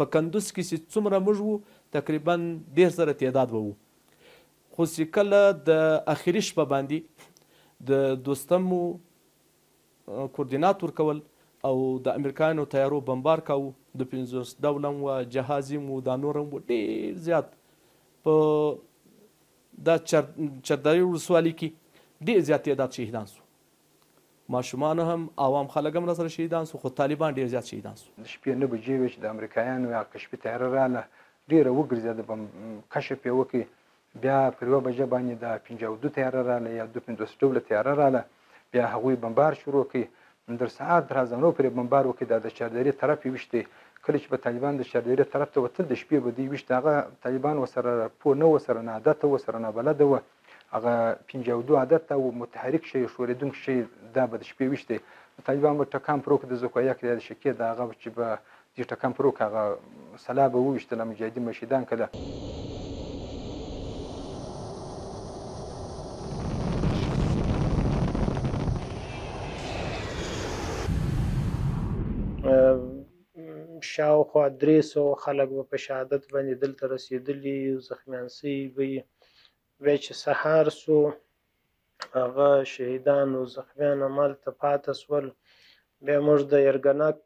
په کندوز کې چې څومره موږ وو تقریبا 30,000 تعداد به وو، خو چې کله د اخري شپه باندې د دوستم کوردینات ورکول او د امریکایانو تیارو بمبار کاوه، د 50 ډول هم وه، جهازي هم وو، دا نور هم وو، ډېر زیات په دا چردرې ولسوالي کې ډېر زیات تعداد شهیدان شو. ماشومان هم عوام خلک هم راسره شهیدان شو، خو طالبان ډېر زیات شهیدان شو. د شپې 9 بجې وې چې د امریکایانو هغه کشفي طیاره راله، ډېره وګرځېده، کشف یې وکړ. بیا پر 1 بجه باندې د 52 طیاره راله یا 52 ډوله طیاره راله، بیا هغوی بمبار شروع کړ. در سهار تر اذانو پورې بمبار وکړ. دا د چاردرې طرف یې ویشتی. کله چې به طالبان د چاردرې طرف ته وتل د شپې به دوی ویشت. هغه طالبان ورسره پوه نه وو، سره ناعادته وو، سره نابلده وو. هغه 52 عادت ته و متحرک شی، ښورېدونکی شی، دا به د شپې ویشتی. طالبان به ټکان پر وکړ د زکویک یا د شکې، د هغه چې به دوی ټکان پر وکړ هغه سلا به وویشتله، مجاهدین به شهیدان کړه. شاوخوا 300 خلک به په شهادت باندې دلته رسېدلي، زخمیان سوي به یې. بیا چې سهار سو هغه شهیدان او زخمیان همالته پاته سول. بیا موږ د یرګنک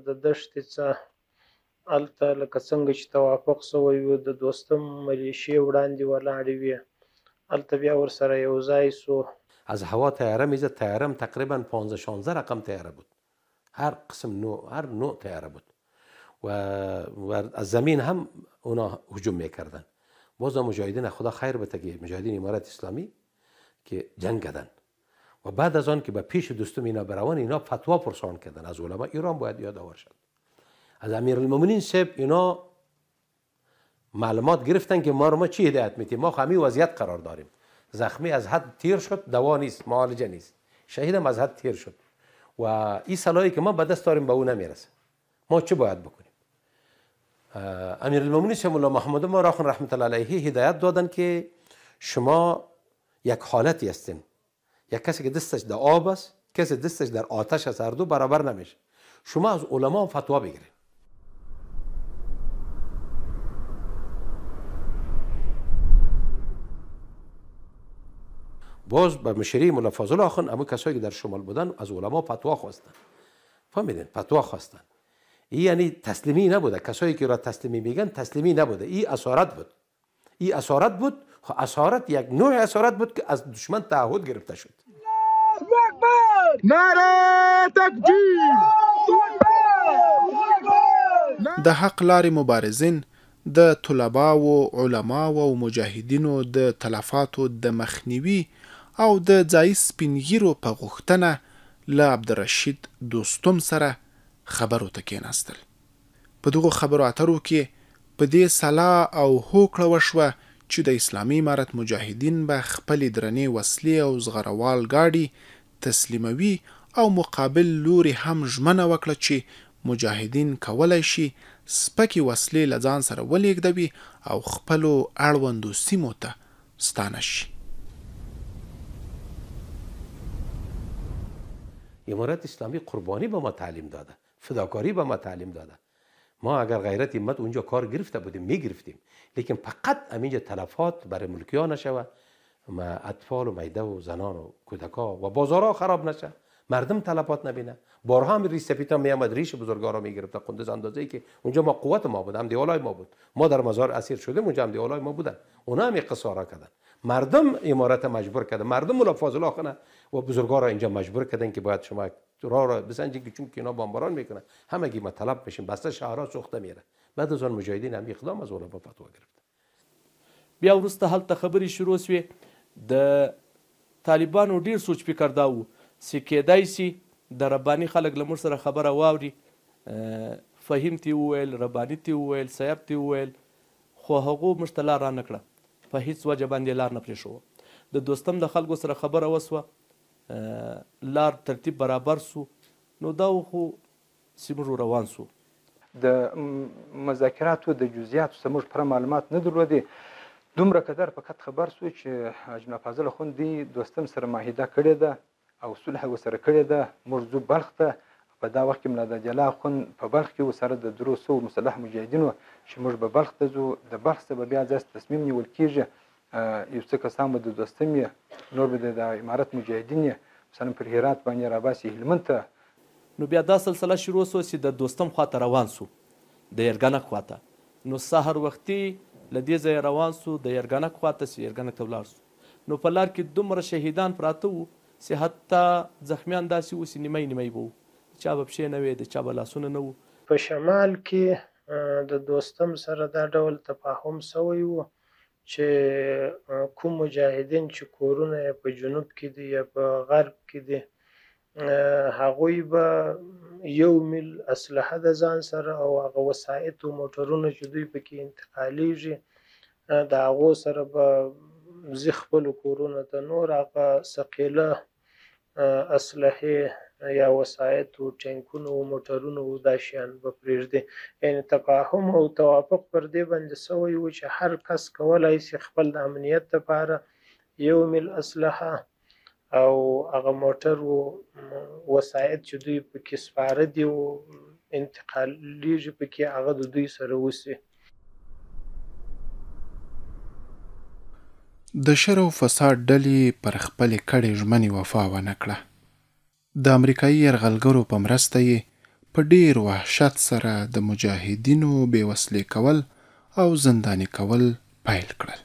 د دښتې څخه هلته لکه څنګه چې توافق شوی و، د دوستم ملیشې وړاندې ولاړې وې، هلته بیا ورسره یو ځای شو. از هوا طیاره میزد، طیاره هم تقریبا 15 16 رقم طیاره بود، هر قسم نوع، هر نوع طیاره بود و از زمین هم اونا هجوم میکردن. باز مجاهدین خدا خیر بده که مجاهدین امارت اسلامی که جنگ کردن و بعد از آن که به پیش دوستم اینا بروان، اینا فتوا پرسان کردن از علما ایران، باید یادآور شد از امیرالمومنین صاحب اینا معلومات گرفتن که ما رو ما چی هدایت میتیم، ما خمی وضعیت قرار داریم، زخمی از حد تیر شد، دوا نیست، معالجه نیست، شهیدم از حد تیر شد و این سلاحی که ما به دست داریم به او نمیرسه، ما چه باید بکنیم؟ امیرالمومنین صاحب الله محمد ما راخون رحمت الله علیه هدایت دادن که شما یک حالتی هستین، یک کسی که دستش در آب است، کسی دستش در آتش است، هر دو برابر نمیشه، شما از علما فتوا بگیرید. باز به مشری ملا فاضل آخوند اما کسایی که در شمال بودن از علما فتوا خواستن، فهمیدین؟ فتوا خواستن. این یعنی تسلیمی نبوده، کسایی که را تسلیمی میگن تسلیمی نبوده، این اسارت بود، این اسارت بود. خب اسارت یک نوع اسارت بود که از دشمن تعهد گرفته شد. نعره تکبیر. د حق لارې مبارزین د طلباو، علماو او مجاهدینو د تلفاتو د مخنیوي او د ځایي سپین ږیرو په غوښتنه له عبدالرشید دوستم سره خبرو ته کېناستل. په دغو خبرو اترو کې په دې سلا او هوکړه وشوه چې د اسلامي امارت مجاهدین به خپلې درنې وسلې او زغروال ګاډي تسلیموي او مقابل لوري هم ژمنه وکړه چې مجاهدین کولای شي سپکې وسلې له ځان سره ولېږدوي او خپلو اړوندو سیمو ته ستانه شي. امارت اسلامی قربانی به ما تعلیم داده، فداکاری به ما تعلیم داده. ما اگر غیرت امت اونجا کار گرفته بودیم میگرفتیم، لیکن فقط همینجا تلفات برای ملکی‌ها نشوه، ما اطفال و میده و زنان و کودکا و بازارها خراب نشه، مردم تلفات نبینه. بارها هم ریش سفیدا میامد ریش بزرگا را میگرفت قندز، اندازه ای که اونجا ما قوت ما بود، هم دیوالای ما بود، ما در مزار اسیر شدیم، اونجا هم دیوالای ما بودن، اونا هم قصه کردن. مردم امارت مجبور کردن، مردم ملا فاضل آخونه و بزرگا را اینجا مجبور کردن که باید شما راه را بسنجید که چون که اینا بمباران میکنن همگی ما طلب میشیم، بسته شهرها سوخته میره. بعد از آن مجاهدین هم اقدام از علما فتوا گرفت. بیا وروسته هلته خبرې شروع شوې. د طالبانو ډیر سوچ فکر دا و چې کیدای شي د رباني خلک له موږ سره خبره واوري. فهیم ته وویل، رباني ته وویل، سیاب ته وویل، خو هغو موږ ته لار رانه کړه، په هیڅ وجه باندې لار نه پرېښوه. د دوستم د خلکو سره خبره وسوه، لار ترتیب برابر سو، نو دا خو چې موږ روان سو. د مذاکراتو د جزئیاتو څخه موږ پوره معلومات نه درلودې، دومره قدر فقط خبر سو چې حاجي ملا فاضل اخوند دوستم سره معاهده کړې ده او صلح ورسره کړې ده. موږ ځو بلخ ته، په دا وخت کې ملا دادیالله اخوند په بلخ کې و سره د 300 مسلح مجاهدینو چې موږ به بلخ ته ځو، د بلخ څخه به بیا داسې تصمیم نیول کېږي، یو څه کسان به د دوستم یې، نور به د امارت مجاهدین یې، مثلا پر هرات باندې راباسي هلمند ته. نو بیا دا سلسله شروع سوه چې د دوستم خواته روان سو، د یرګنک خواته. نو سهار وختي له دې ځایه روان سو د یرګنک خواته، چې یرګنک ته ولاړ سو. نو په لار کې دومره شهیدان پراته وو چې حتی زخمیان داسې وو چې نیمه نیمه به وو، چا به پښې نه وې، د چا به لاسونه نه وو. په شمال کې د دوستم سره دا ډول تفاهم سوی و چې کوم مجاهدین چې کورونه یې په جنوب کې دي یا په غرب کې دي، هغوی به 1 میل اسلحه د ځان سره او هغه وسایط او موټرونه چې دوی پکې انتقالیږي د هغو سره به ځي خپلو کورونو ته. نور هغه ثقیله اسلحې یا وسایط او ټانکونو او موټرونو او دا شیان به پرېږدي. یعنې تفاهم او توافق پر دې باندې سوی و چې هر کس کولای شي خپل د امنیت لپاره 1 میل اسلحه او هغه موټر و وسایط چې دوی پکې سپاره دي او انتقالیږي پکې، هغه د دوی سره وسي. د شر او فساد ډلې پر خپلې کړې ژمنې وفا ونه کړه. د امریکایي یرغلګرو په مرسته یې په ډېر وحشت سره د مجاهدینو بې وسلې کول او زنداني کول پیل کړل.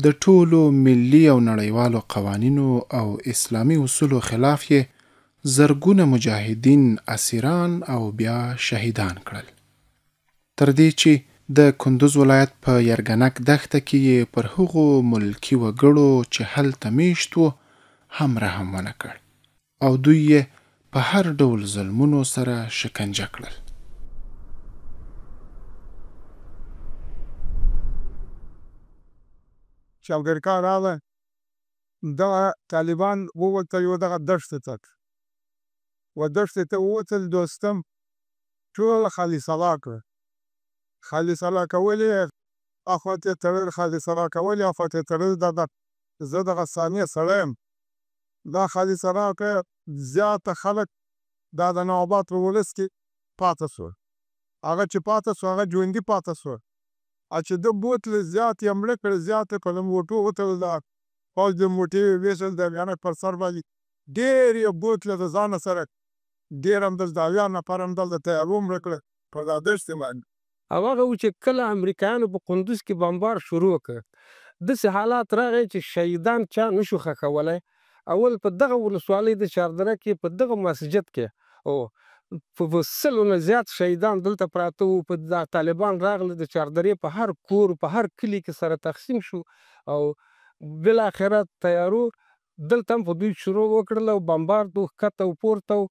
د ټولو ملي او نړیوالو قوانینو او اسلامي اصولو خلاف یې زرګونه مجاهدین اسیران او بیا شهیدان کړل. تر دې چې د کندوز ولایت په یرګنک دښته کې یې پر هغو ملکي وګړو چې هلته میشت وو هم رحم ونه کړ او دوی یې په هر ډول ظلمونو سره شکنجه کړل. چې امریکا راغله، دغه طالبان ووتل یو دغه دښتې ته، و دښتې ته ووتل. دوستم ټول خالي سلا کړه، خالي سلا کول یې، اخوا ته یې تړل، خالي سلا کول یې، اخوا ته یې تړل. دا زه دغه ثانیه سړی یم، دا خالي سلا کړه. زیاته خلک دا د نواباد په ولس کې پاته شول. هغه چې پاته شو هغه ژوندي پاته شول، او چې ده بوتله زیات یې مړه کړل، زیات یې په لمبوټو وتړل، دا پوځ د موټې یې وویشل د ګنک پر سر باندې، ډېر یې بوتله د ځانه سره، ډېر همدلته 70 نفر همدلته طیارو مړه کړه پر دا دښتې باندې. او هغه و چې کله امریکایانو په قندوز کې بمبار شروع کړ، داسې حالات راغی چې شهیدان چا نشو ښخولی. اول په دغه ولسوالۍ د چاردره کې په دغه مسجد کې او په سلو نه زیات شهیدان دلته پراته وو. په دا طالبان راغله د چاردرې په هر کور په هر کلي کې سره تقسیم شو، او بالاخره طیارو دلته هم په دوی شروع وکړل او بمبارد و، ښکته او پورته و.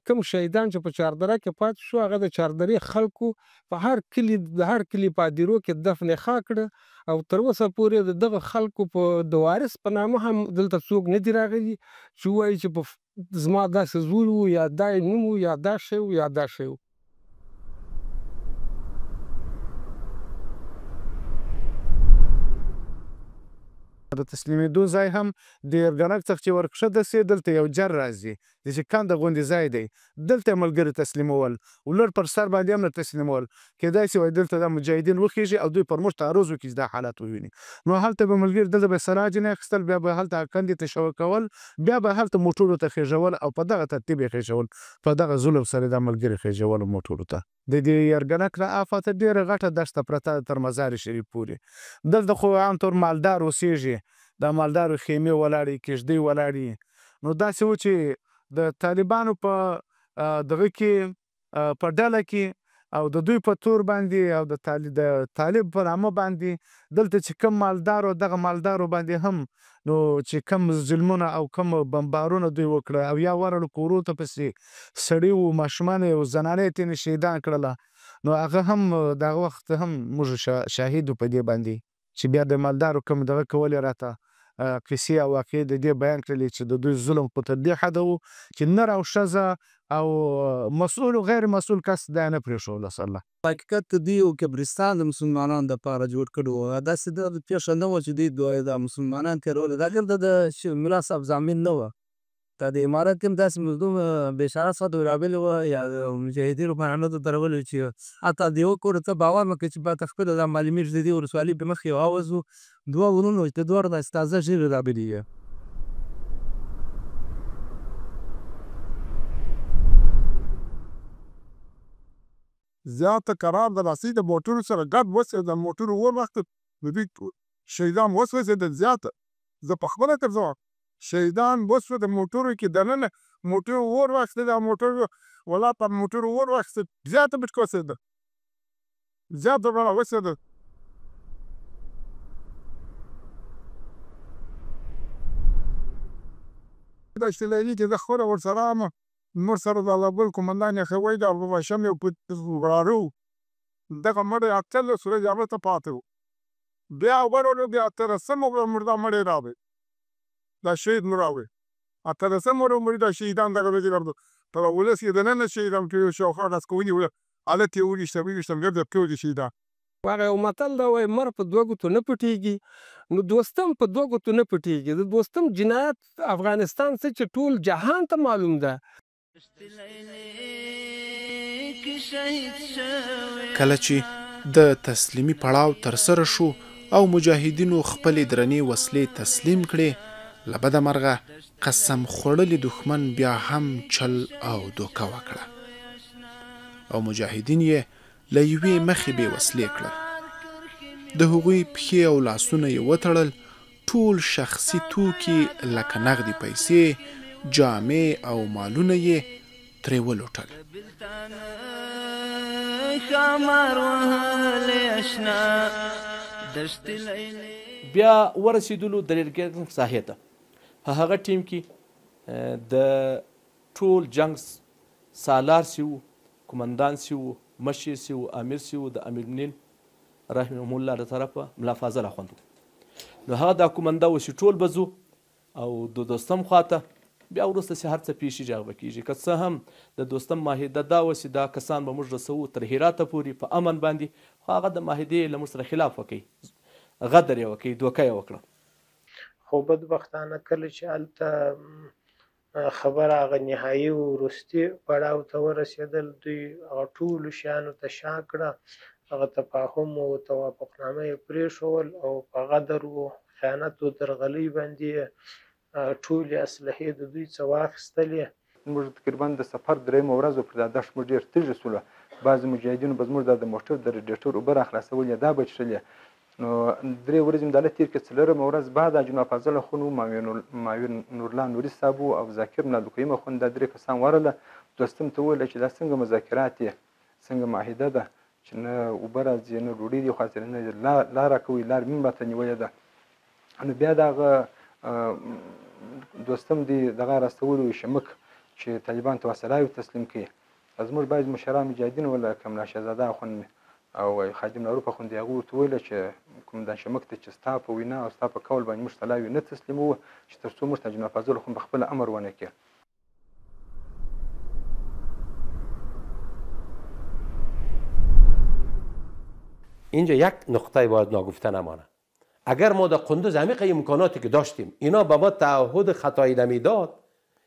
کوم شهیدان چې په چاردره کې پاتې شو هغه د چاردرې خلکو په هر کلي د هر کلي په ادیرو کې دفن خاک کړه، او تر اوسه پورې د دغه خلکو په د وارث په نامه هم دلته څوک نه دي راغلي چې ووایي چې په زما داسې زوی و، یا دا یې نوم و، یا دا شی و، یا دا شی و. د تسلیمېدو ځای هم د یرګنک څخه چې ورکښته سي دلته یو جر راځي، د چې کنده غوندې ځای دی، دلته یې ملګري تسلیمول، ولر پر سر باندې هم نه تسلیمول. کېدای سي وایي دلته دا مجاهدین وخېژي او دوی پر موږ تعرض وکړي چې دا حالت وویني. نو هلته به ملګري دلته به یې سلاح ځینې اخیستل، بیا به هلته کندې ته شوه کول، بیا به هلته موټرو ته خېژول، او په دغه ترتیب یې خېژول، په دغه ظلم سره دا ملګري خېژول موټرو ته. د دې یرګنک نه اخواته ډېره غټه دښته پرته ده تر مزار شریف پورې. دلته خو عام طور مالدار اوسېږي، دا مالدارو خیمې ولاړې، کښتۍ ولاړې. نو داسې و چې د طالبانو په دغه کې په ډله کې او د دوی په تور باندې او د طالب په نامه باندې دلته چې کوم مالدارو، دغه مالدارو باندې هم نو چې کوم ظلمونه او کوم بمبارونه دوی وکړه، او یا ورغلو کورو ته پسې سړي وو، ماشومان یې او زنانه یې ترې شهیدان کړله. نو هغه هم دغه وخت هم موږ شاهد وو په دې باندې چې بیا د مالدارو کوم دغه کولې راته قصې او واقعې د دې بیان کړلې چې د دوی ظلم خو تر دې حده و چې نر او ښځه او مسؤل او غیر مسؤل کس دا نه پرېښوله سره. په حقیقت کې دوی یو قبرستان د مسلمانانو دپاره جوړ کړی و، داسې د پېښه نه وه چې دوی دا مسلمانان تېرول. دا دلته د ملا صاحب زامن نه وه، دا د امارت هم داسې مظلوم بېچاره څخه راغلي وه یا مجاهدینو په نامه درولي چې حتی د یوه کور ته باور وکړي چې باید خپله دا معلومېږي د دې ولسوالۍ په مخ یو حوض و، دوه ورونه چې دواړه داسې تازه ږیرې راغلي وې. زیاته قرار د راسي د موټرو سره ګډ وسېدل، د موټرو اور وخت د دوی شهیدان وسوځېدل زیاته. زه په خپله تر شهیدان وسو د موټرو کې دننه موټر اور واخیستل، دا موټر ولا په موټرو اور واخیستل، زیاته پکې وسېدل، زیاته به وسېدل. دشت لیلي کې زه خپله ورسره یم، مور سره د الله ګل قومندان یې ښه وایي، د ابوباشم یو وراره و، دغه مړی 18 ورځې هغه ته پاتې و، بیا ورغلو بیا 18 ورځ موږ دا مړی راوړی، دا شهید مو راوړی، 18 ورځ موږ دا شهیدان دغه ورځې راوړل. په ولس کې دننه شهیدان چې یو شاوخوا لاس کووني وو، هلته یې وویشتم، وویشتم، ګرده پرېوتي شهیدان. هغه یو متل دی وایي مر په دوه ګوتو نه پټېږي، نو دوستم په دوه ګوتو نه پټېږي. د دوستم جنایت افغانستان څه چې ټول جهان ته معلوم ده. کله چې د تسلیمي پړاو ترسره شو او مجاهدینو خپلې درنې وسلې تسلیم کړې، له بده مرغه قسم خوړلي دښمن بیا هم چل او دوکه وکړه. او مجاهدین یې له یوې مخې بې وسلې کړل. د هغوی پښې او لاسونه یې وتړل، ټول شخصي توکي لکه نغدې پیسې، جامې او مالونه یې ترې ولوټل. بیا ورسېدلو د ریل ساحې ته. په هغه ټیم کې د ټول جنګ سالار سی وو، قومندان سی وو، مشر سی وو، امیر سی وو، د امیرالمؤمنین رحمهم الله له طرفه ملا فاضل اخوند وو. نو هغه دا قومنده وه چې ټول به ځو او د دوستم خواته بیا وروسته چې هر څه پېښېږي هغه به کېږي. که څه هم د دوستم معاهده دا وه چې دا کسان به موږ رسوو تر هراته پورې په امن باندې، خو هغه د معاهدې له موږ سره خلاف وکړ، غدر یې وکړ، دوکه یې وکړه. خو بدبختانه کله چې هلته خبره هغه نهایي او وروستي پړاو ته ورسېدل، دوی هغه ټولو شیانو ته شا کړه، هغه تفاهم او توافقنامه یې پرېښول او په غدر و خیانت و درغلۍ باندې یې ټولې اسلحې د دوی څه واخیستلې. موږ تقریبا د سفر درېیمه ورځ وه، پر دا دښت موږ ډېر تږي شولو، بعضې مجاهدینو به زموږ دا د موټر د رډیټر اوبه راخلاصولې، دا به چښلې. نو درې ورځې مې داله تېر کړې، څلورمه ورځ بعد حاجي ملا فاضل اخوند و، معاون نورالله نوري صاحب و او ذاکر ملا عبدالقیوم اخوند، دا درې کسان ورغله. دوستم ته وویل چې دا څنګه مذاکرات دي، څنګه معاهده ده چې نه اوبه راځي، نه ډوډۍ دې خوا ته، نه لار راکوئ، لار مې راته نیولې ده. نو بیا د هغه دوستم دی دغه راستولو شمک چې طالبان ته وسلاوي تسلیم کړي. زموږ بعضې مشران مجاهدین وه لکه ملا شهزاده اخوند او خادم معروف اخوند، هغوی ورته وویل چې قومندان شمک ته چې ستا په وینا او ستا په قول باندې موږ سلاوي نه تسلیموو چې تر څو موږ ته حاجي ملا فاضل اخوند په خپله امر ونه کړي. اینجا یک نقطه باید ناگفته نمانه. اگر ما در قندوز عمیق امکاناتی که داشتیم اینا به ما تعهد خطایی نمیداد،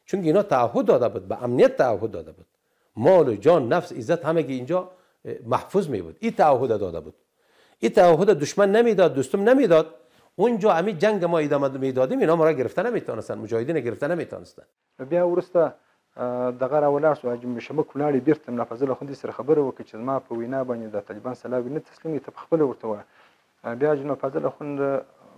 چون اینا تعهد داده بود، به امنیت تعهد داده بود، مال و جان نفس عزت همگی اینجا محفوظ می بود، این تعهد داده بود، این تعهد دشمن نمیداد، دوستم نمیداد. اونجا امی جنگ ما ادامه میدادیم اینا ما را گرفته نمیتونستن، مجاهدین گرفته نمیتونستن. بیا وروسته دغه را ولاړ شو، حاجي شمک ولاړې بیرته ملا فاضل اخوندي سره خبره وکړه چې زما په وینا باندې د طالبان سلاوي نه تسلیموي، ته په خپله ورته ووایه. بیا حاجي ملا فاضل اخوند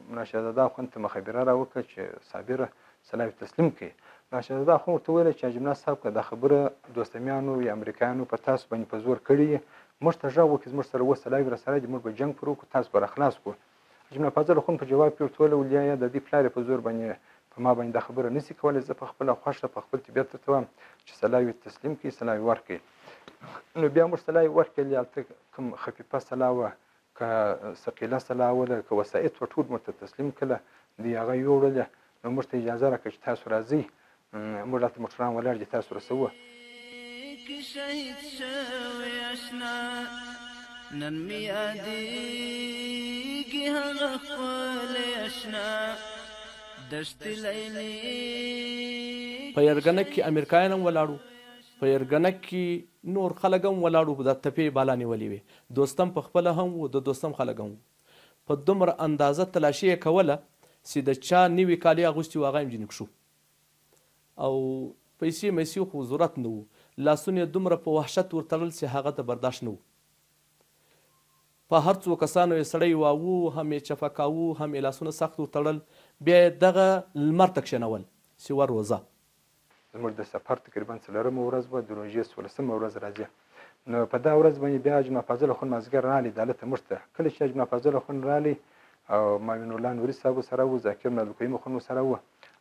ملا شهزاده اخوند ته مخابره را وکړه چې صابره سلاوي تسلیم کړي. ملا شهزاده اخوند ورته وویل چې حاجي ملا صاحب که دا خبره دوستمیانو یا امریکایانو په تاسو باندې په زور کړې، موږ ته غږ وکړي، زموږ سره اوس سلاوي راسره دي، موږ به جنګ پر وکړو، تاسو به راخلاص کړو. حاجي ملا فاضل اخوند په جواب کې ورته وویل ولیا د دې پلار یې په زور باندې په ما باندې دا خبره نه شي کولی، زه په خپله خوښه په خپل طبیعت درته وایم چې سلاوي تسلیم کړي، سلاوي ورکړي. نو بیا موږ سلاوي ورکړلې، هلته کوم خفیفه سلا وه که ثقیله سلا وه که وسایط وه، ټول موږ ته تسلیم کړله، دوی هغه یوړلې. نو موږ ته اجازه راکړه چې تاسو راځئ، موږ هلته موټران ولاړ دي، تاسو رسوو. نن مې یادېږي هغه ښکلی اشنا دشتې لیلې. په یرګنک کې امریکایان هم ولاړ وو، په یرګنک کې نور خلک هم ولاړ وو، دا تپې بالا نیولې وې، دوستم په خپله هم وو، د دوستم خلک هم وو. په دومره اندازه تلاشي یې کوله چې د چا نوي کالي اغوستي وو هغه هم ځینې کښو، او پیسې میسې خو ضرورت نه وو، لاسونه یې دومره په وحشت ورتړل چې هغه ته برداشت نه وو. په هر څو کسانو یې سړی واوو، هم یې چفه کاوو، هم یې لاسونه سخت ورتړل، بیا یې دغه لمر ته کښېنول چې وه روزه. زموږ د سفر تقریبا څلورمه ورځ وه، د روژې څوارلسمه ورځ راځي. نو په دا ورځ باندې بیا حاجي ملا فاضل اخوند مازدیګر راغلی دالته موږ ته. کله چې حاجي ملا فاضل اخوند راغلی او معاون الله نوري صاحب ورسره و، ذاکر ملا عبدالقیوم اخوند ورسره و،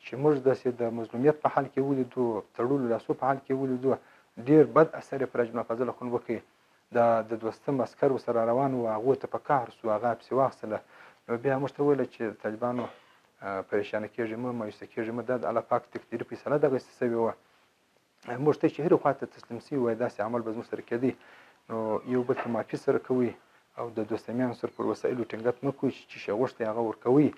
چې موږ داسې د مظلومیت په حال کې ولیدو، تړلو لاسو په حال کې ولیدو، ډېر بد اثر یې پر حاجي ملا فاضل اخوند وکړ. دا د دوستم عسکر ورسره روان و، هغو ته په قهر شو، هغه پسې واخیستله. نو بیا موږ ته وویل چې طالبانو پریشانه کېږئ مه، مایوسه کېږئ مه، دا د الله پاک تقدیري فیصله دغسې شوې وه، موږ ته چې هرې خوا ته تسلیم شوي وای داسې عمل به زموږ سره کېدی. نو یو بل ته معافي سره کوئ او د دوستمیانو سره پر وسایلو ټینګت مه کوئ چې څه شی غوښتی هغه ورکوئ،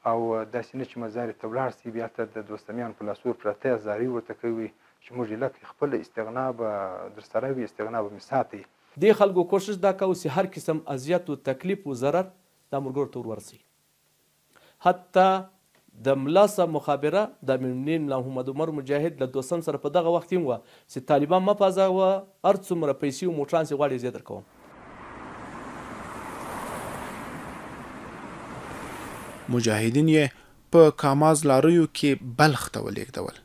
او داسې نه چې مزارې ته ولاړ شئ بیا ته د دوستمیانو په لاسو پراته یاست، زارۍ ورته کوئ چې موږ ایله کړئ، خپله استغنا به درسره وي، استغنا به مې ساتئ. دې خلکو کوشش دا کاوه چې هر قسم اذیت و تکلیف و ضرر دا ملګرو ته ور ورسوي، حتی د ملا صاحب مخابره د امیرالمؤمنین ملا محمد عمر مجاهد له دوستم سره په دغه وخت هم وه چې طالبان مه پاځوه هر څومره پیسې او موټران چې غواړې زه یې درکوم. مجاهدین یې په کاماز لاریو کې بلخ ته ولېږدول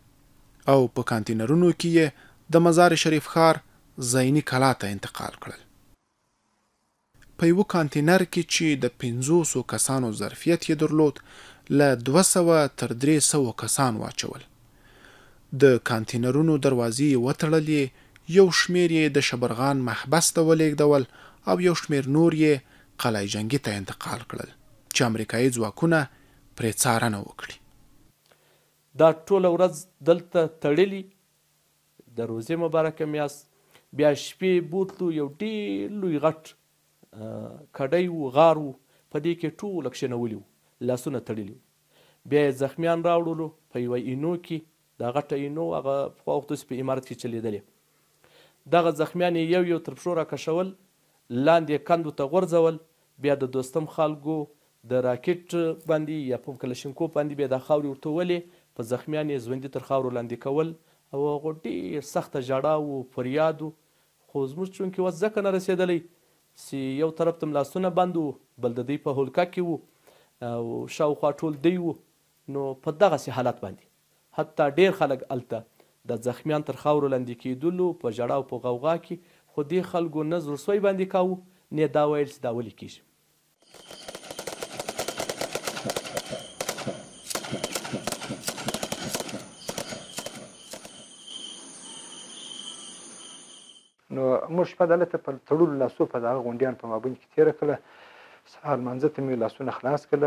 او په کانتینرونو کې یې د مزار شریف ښار زیني کلا ته انتقال کړل. په یوه کانتینر کې چې د پنځوسو کسانو ظرفیت یې درلود، له 200 تر 300 کسان واچول. د کانتینرونو دروازې یې وتړلې، یو شمېر یې د شبرغان محبس ته ولېږدول او یو شمېر نور یې قلعه جنګي ته انتقال کړل چې امریکايي ځواکونه پرې څارنه وکړي. دا ټوله ورځ دلته تړلي د روزې مبارکه میاشت بیا شپې بوتلو یو ډیر لوی غټ کډی وو غار وو په دې کې ټوله کښینولي وو لاسونه تړلي وو بیا یې زخمیان راوړلو په یوه اینو کې دا غټه اینو هغه پخوا وختو چې په امارت کې چلیدلې دغه زخمیان یې یو یو تر پښو راکشول لاندې یې کندو ته غورځول بیا د دوستم خلکو د راکټ باندې یا په کلشینکوف باندې به یې دا خاورې ورتوولې، په زخمیان یې ژوندي تر خاورو لاندې کول او هغو ډېر سخته ژړا و فریاد و، خو زموږ چونکې وس ځکه نه رسېدلی چې یو طرف ته مو لاسونه بند وو، بل د دوی په هولکه کې وو او شاوخوا ټول دوی وو، نو په دغسې حالت باندې حتی ډېر خلک هلته د زخمیان تر خاورو لاندې کېدلو په ژړا او په غوغا کې، خو دې خلکو نه زړسوی باندې کاوه، نه یې دا ویل چې دا ولې کېږي. نو موږ شپه دلته په تړلو لاسو په دغه غونډیان په مابین کې تېره کړه. سهار لمانځه ته مې لاسونه خلاص کړل.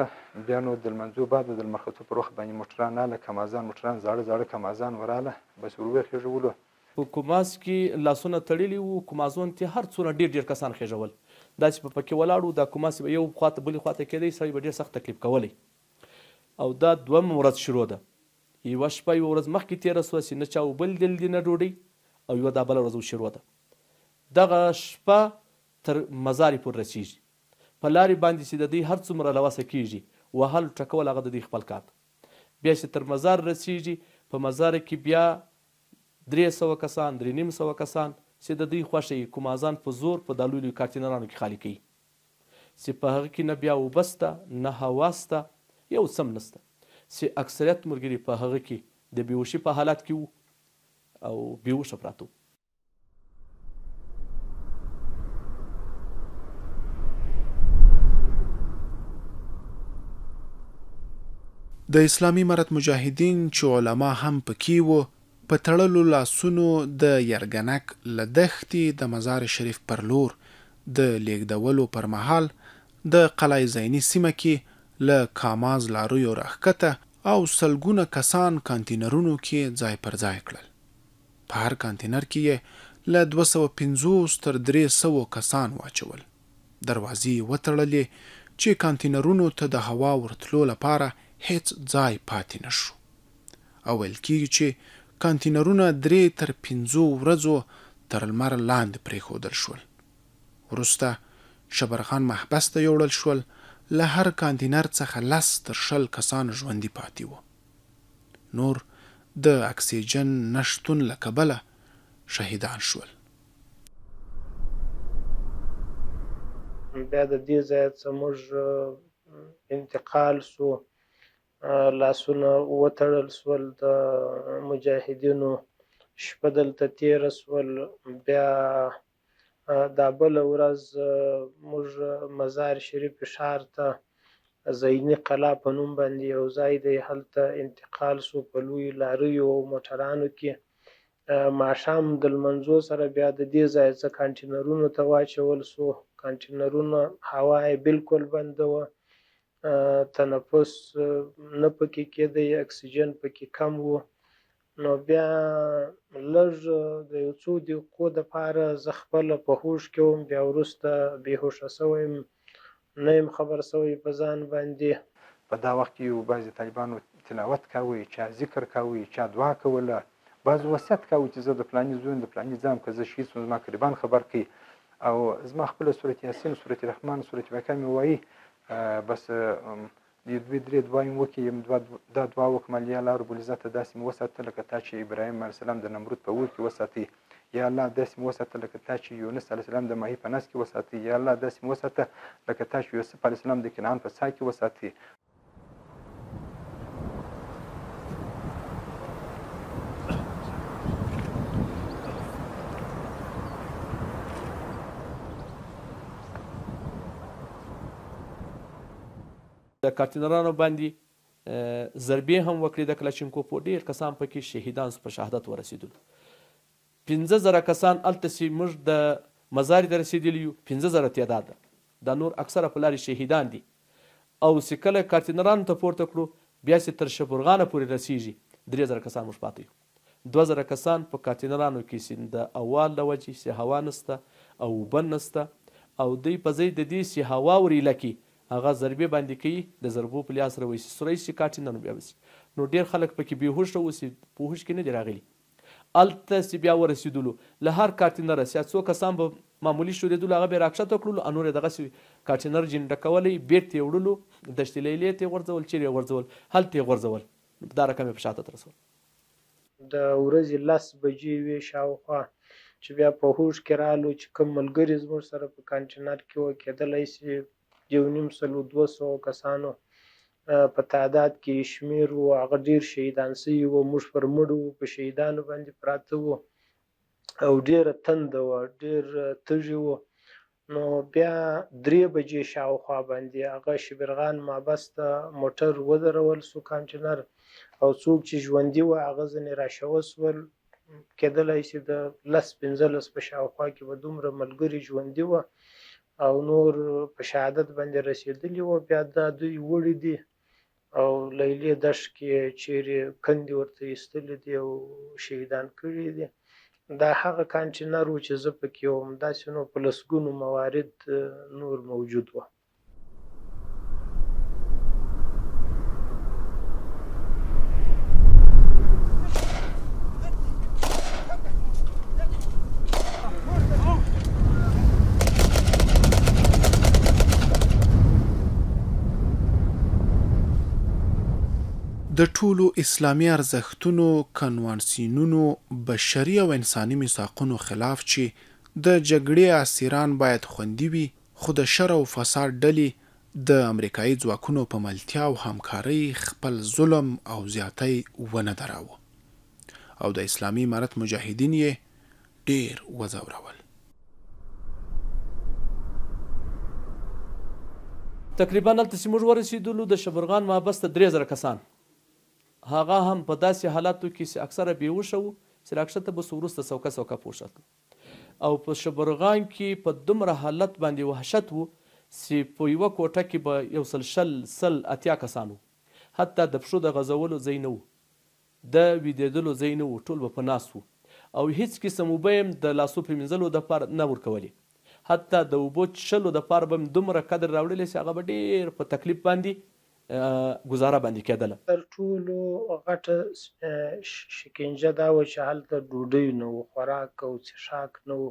بیا نو د لمانځو بعد د لمر ختو پر وخت باندې موټران راله، کمازان موټران، زاړه زاړه کمازان وراله، بس ور وخېژولو. په کوماز کې لاسونه تړلي وو، کومازون ته هر څونه ډېر ډېر کسان خېژول، داسې به پکې ولاړ وو، دا کوماز به یو خواته بلې خواته کېدی، سړی به ډېر سخت تکلیف کولی. او دا دویمه ورځ شروع ده، یوه شپه یوه ورځ مخکې تېره شوه چې نه چا اوبه لیدلې دي نه ډوډۍ، او یوه دا بله ورځ اوس شروع ده. دغه شپه تر مزارې پورې رسېږي. په لارې باندې چې د دوی هر څومره له وسه کېږي وهل ټکول هغه د دوی خپل کار ده. بیا چې تر مزار رسېږي، په مزار کې بیا 300 کسان، 350 کسان چې د دوی خوښه وي کومازان په زور په دا لوی لوی کارتینرانو کې خالي کوي چې په هغه کې نه بیا اوبه شته نه هوا شته یو څه هم نشته چې اکثریت ملګري په هغه کې د بېهوښي په حالت کې وو او بېهوښه پراته وو. د اسلامي امارت مجاهدین چې علما هم پکې وو، په تړلو لاسونو د یرګنک له دښتې د مزار شریف پر لور د لېږدولو پر مهال د قلعه زیني سیمه کې له کاماز لاریو راښکته او سلګونه کسان کانتینرونو کې ځای پر ځای کړل. په هر کانتینر کې یې له 250 تر 300 کسان واچول. دروازې یې وتړلې چې کانتینرونو ته د هوا ورتلو لپاره هېڅ ځای پاتې نه شو. او ویل کېږي چې کانتینرونه درې تر پنځو ورځو تر لمر لاندې پرېښودل شول. وروسته شبرغان محبس ته یوړل شول، له هر کانتینر څخه لس تر 20 کسان ژوندي پاتې وو. نور د اکسیجن نه شتون له کبله شهیدان شول. بیا د دې ځایه څه موږ انتقال شو، لاسونه وتړل شول، د مجاهدینو شپه دلته تېره شول. بیا دا بله ورځ موږ مزار شریف ښار ته زیني قلا په نوم باندې یو ځای دی، هلته انتقال شو په لویو لاریو او موټرانو کې. ماښام د لمانځو سره بیا د دې ځای څخه کانټینرونو ته واچول شو. کانټینرونه هوا یې بالکل بنده وه، تنفس نه پکې کېدی، اکسیجن پکې کم و. نو بیا لږ د یو څو دقیقو دپاره زه خپله په هوښ کې وم، بیا وروسته بېهوښه شوی یم، نه یم خبر شوی په ځان باندې. په دا وخت کې یو بعضې طالبانو تلاوت کاوه، چا ذکر کاوه، چا دعا کوله، بعضو وصیت کاوه چې زه د فلاني زوی یم، د فلاني ځای یم، که زه شهید شوم زما قریبان خبر کړئ. او زما خپله سورت یاسین، سورت رحمان، سورت واقعه مې وایي، بس یو دوې درې دعاوې مې وکړې، یم دعا دا دعا وکړم، یا الله رب العزته داسې مې وساته لکه تا چې ابراهیم علیه السلام د نمرود په اور کې وساتی، یا الله داسې مې وساته لکه تا چې یونس علیه السلام د ماهي په نس کې وساتی، یا الله داسې مې وساته لکه تا چې یوسف علیه السلام د کنعان په څاه کې وساتی. د کارتینرانو باندې ضربې هم وکړې د کلاشینکوفو، ډېر کسان پکې شهیدان سو، په شهادت ورسېدلو. 5000 کسان هلته چې موږ د مزارې ته رسېدلي یو، 5000 تعداد ده، دا نور اکثره په لارې شهیدان دي. او چې کله کارتینرانو ته پورته کړو، بیا چې تر شبرغانه پورې رسېږي، 3000 کسان موږ پاتې یو. 2000 کسان په کارتینرانو کې چې د اوال له وجې چې هوا نشته او اوبه نشته، او دوی په ځای د دې چې هوا ور ایله کړي، هغه ضربې باندې کوي، د ضربو په لحاظ سره وایي چې سوری شي کارتینر، نو بیا به شي. نو ډېر خلک پکې بېهوښه وو چې په هوښ کې نه دي راغلي. هلته چې بیا ورسېدلو، له هر کارتینره چې څو کسان به معمولي شورېدلو، هغه به یې راکښته کړلو، او نور یې دغسې کارتینر جنډه کولی، بېرته یې وړلو، دشتې لیلې ته یې غورځول، چېرې یې غورځول، هلته یې غورځول. دا رقم یې په شاته رسول. د ورځې 10 بجې وې شاوخوا چې بیا په هوښ کې رالو، چې کوم ملګري زموږ سره په کانټینر کې وه، کېدلی شي 150-200 کسانو په تعداد کې شمېر وو، هغه ډېر شهیدان سوي وو. موږ پر مړو وو، په شهیدانو باندې پراته وو، او ډېره تنده وه، ډېر تږي وو. نو بیا 3 بجې شاوخوا باندې هغه شبرغان محبس ته موټر ودرول سو، کانټینر، او څوک چې ژوندي وه هغه ځنې راشوه سول. کېدلی شي د 10-15 په شاوخوا کې به دومره ملګري ژوندي وه، او نور په شهادت باندې رسېدلي وو. بیا دا دوی وړي دي او لیلې دښت کې چیرې کندې ورته ایستلي دي او شهیدان کړي دي. دا هغه کانټینر و چې زه پکې وم. داسې نو په لسګونو موارد نور موجود وه. د ټولو اسلامي ارزښتونو، کنوانسیونونو، بشري او انساني میثاقونو خلاف چې د جګړې اسیران باید خوندي وي، خو د شر او فساد ډلې د امریکايي ځواکونو په ملتیا او همکارۍ خپل ظلم او زیاتی ونه دراوه او د اسلامي امارت مجاهدین یې ډېر وځورول. تقریبا هلته چې موږ ورسېدلو د شبرغان محبس ته 3000 کسان، هغه هم په داسې حالاتو کې چې اکثره بې هوښه وو، چې راکښته به سو، وروسته سوکه سوکه پوه شول. او په شبرغان کې په دومره حالت باندې وحشت وو چې په یوه کوټه کې به 120، 180 کسان وو، حتی د پښو د غځولو ځای نه وو، د ویدېدلو ځای نه وو، ټول به په ناست وو، او هیڅ قسم اوبه یې هم د لاسو پرېمینځلو دپاره نه ورکولې. حتی د اوبو څښلو دپاره به هم دومره قدر راوړلې چې هغه به ډېر په تکلیف باندې ګزاره باندې کېدله. تر ټولو غټه شکنجه دا وه چې هلته ډوډۍ نه وو، خوراک او څښاک نه وو.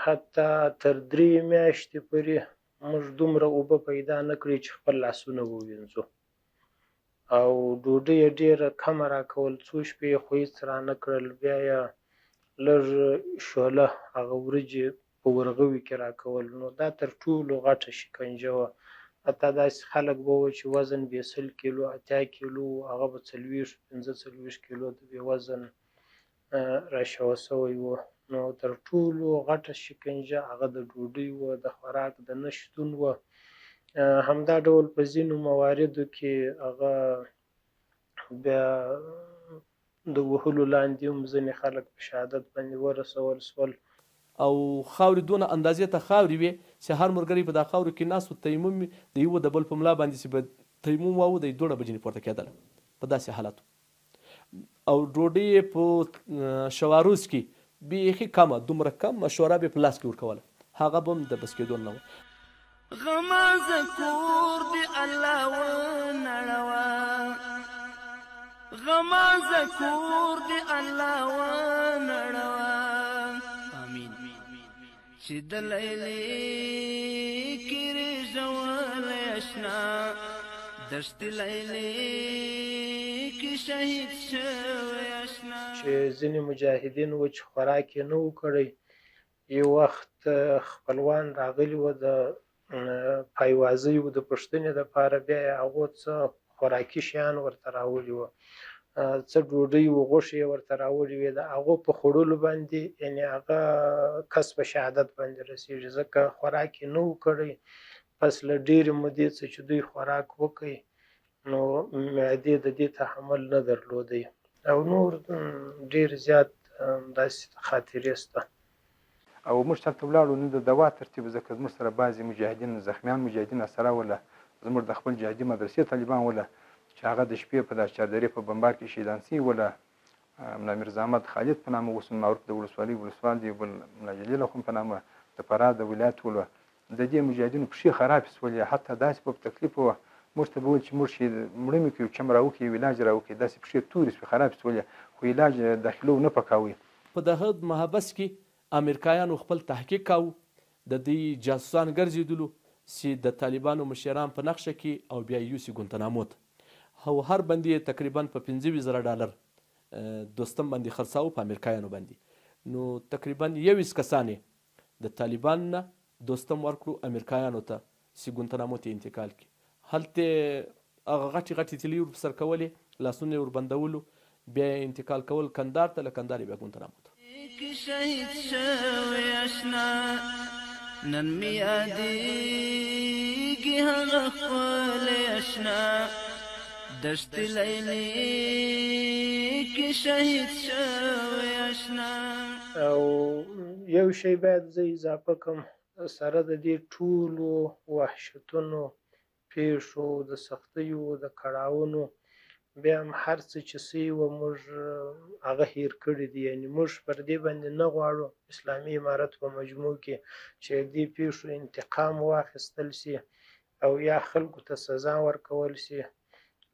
حتی تر 3 میاشتې پورې موږ دومره اوبه پیدا نه کړې چې خپل لاسونه ووینځو، او ډوډۍ یې ډېره کمه راکول. څو شپې یې خو هېڅ رانه کړل، بیا یې لږ شوله هغه وریجې په ورغوي کې راکول. نو دا تر ټولو غټه شکنجه وه. حتی داسې خلک به وو چې وزن به یې 100 کیلو، 80 کیلو، هغه به 40، 45 کیلو ته به وزن راشوه شوی و. نو تر ټولو غټه شکنجه هغه د ډوډۍ وه، د خوراک د نه شتون وه. همدا ډول په ځینو مواردو کې هغه بیا د وهلو لاندې هم ځینې خلک په شهادت باندې ورسول شول. او خاورې دونه اندازې ته خاورې وې چې هر ملګری په دا خاورو کې ناست و، تیمم د یوه د بل په ملا باندې چې به تیمم واوو، د دوړه به ځینې پورته کېدله په داسې حالت. او ډوډۍ یې په شواروز کې بیخي کمه، دومره کمه شورا به یې په لاس کې ورکوله، هغه به هم د بس کېدو نه وه. غمازه کور دې الله ونړوه، غمازه کور دې الله ونړوه، امین. چې د لیلې کې رېږولی اشنا، دشت لیلی کې شهید شوی اشنا. چې ځینې مجاهدین وو چې خوراک یې نه و کړی، یو وخت خپلوان راغلي وو د پایوازۍ و د پوښتنې دپاره، بیا یې هغو څه خوراکي شیان ورته راوړي وو، څه ډوډۍ و غوښې یې ورته راوړي وې. د هغو په خوړلو باندې یعنې هغه کس په شهادت باندې رسېږي، ځکه خوراک یې نه و کړی. پس له ډېرې مودې څه چې دوی خوراک وکړي نو معدې د دې تحمل نه درلودی. او نور ډېر زیات داسې خاطرې شته. او موږ چې هلته ولاړو نو د دوا ترتیب، ځکه زموږ سره بعضې مجاهدین زخمیان مجاهدین سره وله، زموږ د خپل جهادي مدرسې طالبان وله چې هغه د شپې په دا چاردرې په بمبار کې شهیدان شوي وله. ملا میرزا احمد خالد په نامه اوس معروف د ولسوالۍ ولسوال دی، بل ملا جلیل اخوند په نامه د فراه د ولایت وله. د دې مجاهدینو پښې خرابې شولې، حتی داسې په تکلیف وه، موږ ته به ویل چې موږ چې مړه مې کړي چم راوکړي، یو علاج راوکړي، داسې پښې تورې شوې خرابې شولې، خو علاج داخلو نه پکاوی. په دغه محبس کې امریکایانو خپل تحقیق کاوه، د دوی جاسوسان ګرځیدلو چې د طالبانو مشران په نقشه کې او بیا یې یوسي ګونتنامو ته، او هر بندي یې تقریبا په 25,000 ډالر دوستم باندې خرڅاوه په امریکایانو باندې. نو تقریبا 21 کسان یې د طالبان نه دوستم ورکړو امریکایانو ته چې ګونتنامو ته انتقال کړي. هلته هغه غټې غټې تیلې ور په سر کولې، لاسونه یې وربندولو، بیا یې انتقال کول کندهار ته، له کندهار یې بیا ګونتنامو ته. کې شهید شوی اشنا نن مې یادېږي هغه ښکلی اشنا، دشت لیلی کې شهید شوی اشنا. او یو شی باید زه اضافه کړم، سره د دې ټولو وحشتونو پیښو، د سختیو، د کړاوونو، بیا هم هر څه چې سوي وه موږ هغه هېر کړي دي. یعنې موږ پر دې باندې نه غواړو اسلامي امارت په مجموع کې چې دې پیښو انتقام واخیستل شي او یا خلکو ته سزا ورکول شي،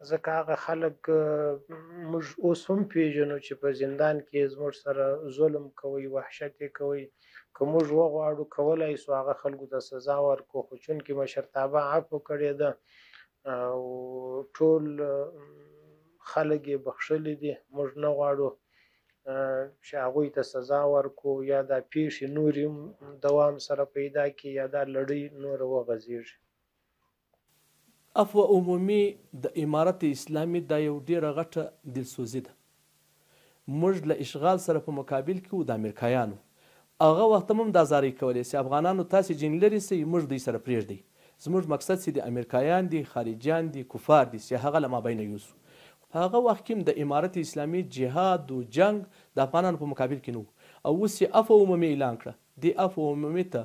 ځکه هغه خلک موږ اوس هم پیژنو چې په زندان کې زموږ سره ظلم کوي، وحشت یې کوي. که موږ وغواړو کولای شو هغه خلکو ته سزا ورکړو، خو چونکې مشرتابه عفو کړې ده او ټول خلک یې بخښلي دي، موږ نه غواړو چې هغوی ته سزا ورکړو یا دا پیښې نورې هم دوام سره پیدا کړي یا دا لړۍ نوره وغځېږي. عفو عمومي د امارت اسلامي دا یو ډیره غټه دلسوزي ده. موږ له اشغال سره په مقابل کې وو د امریکایانو، هغه وخت هم دا زارۍ کولې چې افغانانو تاسې جین لرې شئ، موږ دوی سره پرېږدئ، زموږ مقصد چې د امریکایان دي، خارجیان دي، کفار دي، چې هغه له مابینه یوسو. په هغه وخت کې هم د امارت اسلامي جهاد و جنګ د افغانانو په مقابل کې نه وو، او اوس یې عفو عمومي اعلان کړه. دې عفو عمومي ته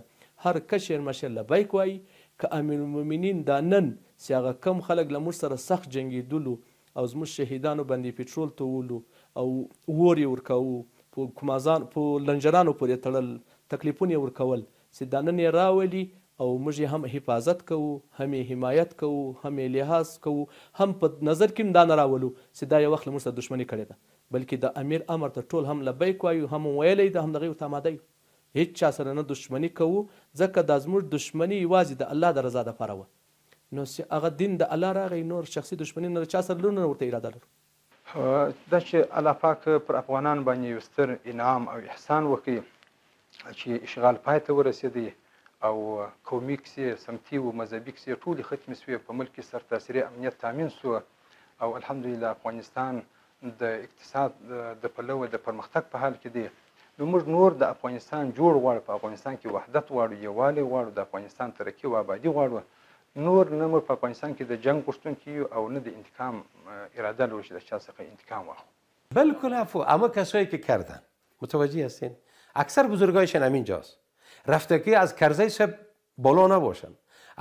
هر کشر مشر لبیک وایي. که امیرالمؤمنین دا نن چې هغه کم خلک له موږ سره سخت جنګېدلو او زموږ شهیدانو باندې پټرول توولو او اور یې ورکاوه، په کومازان په لنجرانو پورې تړل، تکلیفونه یې ورکول، چې دا نن یې راولي او موږ یې هم حفاظت کوو، هم یې حمایت کوو، هم یې لحاظ کوو، هم په نظر کې هم دا نه راولو چې دا یو وخت له موږ سره دښمني کړې ده، بلکې د امیر امر ته ټول هم لبیک وایو، هم ویلی ده، هم د هغوی ورته اماده یو. هیڅ چا سره نه دښمني کوو، ځکه دا زموږ دښمني یوازې د الله د رضا دپاره وه. نو چې هغه دین د الله راغی، نور شخصي دښمني نه له چا سره لرو نه ورته اراده لرو. دا چې الله پاک پر افغانانو باندې یو ستر انعام او احسان وکړي چې اشغال پای ته ورسېدی او قومي کیسې، سمتي او مذهبي کیسې ټولې ختمې شوې، په ملک کې سرتاسري امنیت تامین شو او الحمدلله افغانستان د اقتصاد د پلوه د پرمختګ په حال کې دی. نو موږ نور د افغانستان جوړ غواړو، په افغانستان کې وحدت غواړو، یووالی غواړو، د افغانستان ترقي او آبادي غواړو. نور نه موږ په افغانستان کې د جنګ غوښتونکي یو او نه د انتقام اراده لرو چې د چا څخه انتقام واخلو. بالکل عفو، اما کسایی که کردن متوجه هستین، اکثر بزرگایشان همینجاست، رفته که از کرزی صاحب بالا نباشن،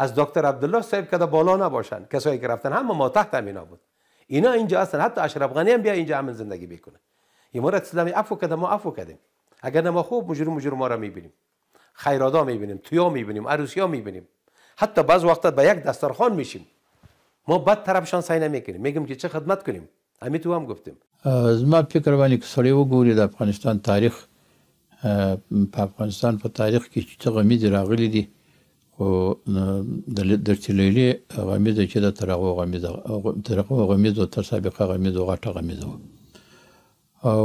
از دکتر عبدالله صاحب که بالا نباشن، کسایی که رفتن همه ما تحت همینا بود، اینا اینجا هستن. حتی اشرف غنی هم بیا اینجا همین زندگی بکنه. امارت اسلامی عفو کرده، ما عفو کردیم. اگر نه ما خوب مجرم ما را میبینیم، خیرادا میبینیم، تویا میبینیم، عروسیا میبینیم، حتی بعض وقتا به یک دسترخوان میشیم. ما بد طرفشان سعی نمیکنیم، میگیم که چه خدمت کنیم. همین تو هم گفتیم. زما فکر باندې که سړی وګوري د افغانستان تاریخ، په افغانستان په تاریخ کې چې څه غمیزې راغلي دي، خو د دښتې لیلې غمیزه چې ده تر هغو غمیزه تر هغو غمیزو تر سابقه غمیزو غټه غمیزه وه. او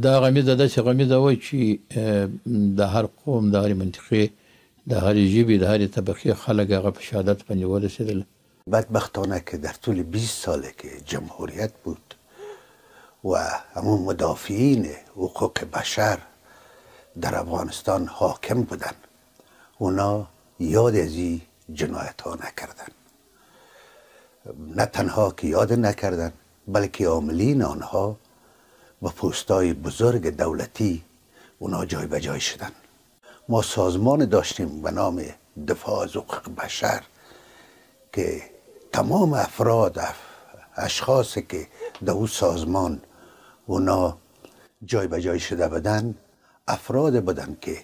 دا غمیزه داسې غمیزه وه چې د هر قوم، د هرې منطقې، د هرې ژبې، د هرې طبقې خلک هغه په شهادت باندې ورسېدل. بدبختانه که در طول 20 ساله که جمهوریت بود و همون مدافعین حقوق بشر در افغانستان حاکم بودن، اونا یاد از این جنایت ها نکردن. نه تنها که یاد نکردن، بلکه عاملین آنها با پست‌های بزرگ دولتی اونا جای به جای شدن. ما سازمان داشتیم به نام دفاع از حقوق بشر که تمام افراد، اشخاصی که در او سازمان اونا جای به جای شده بودن، افراد بودن که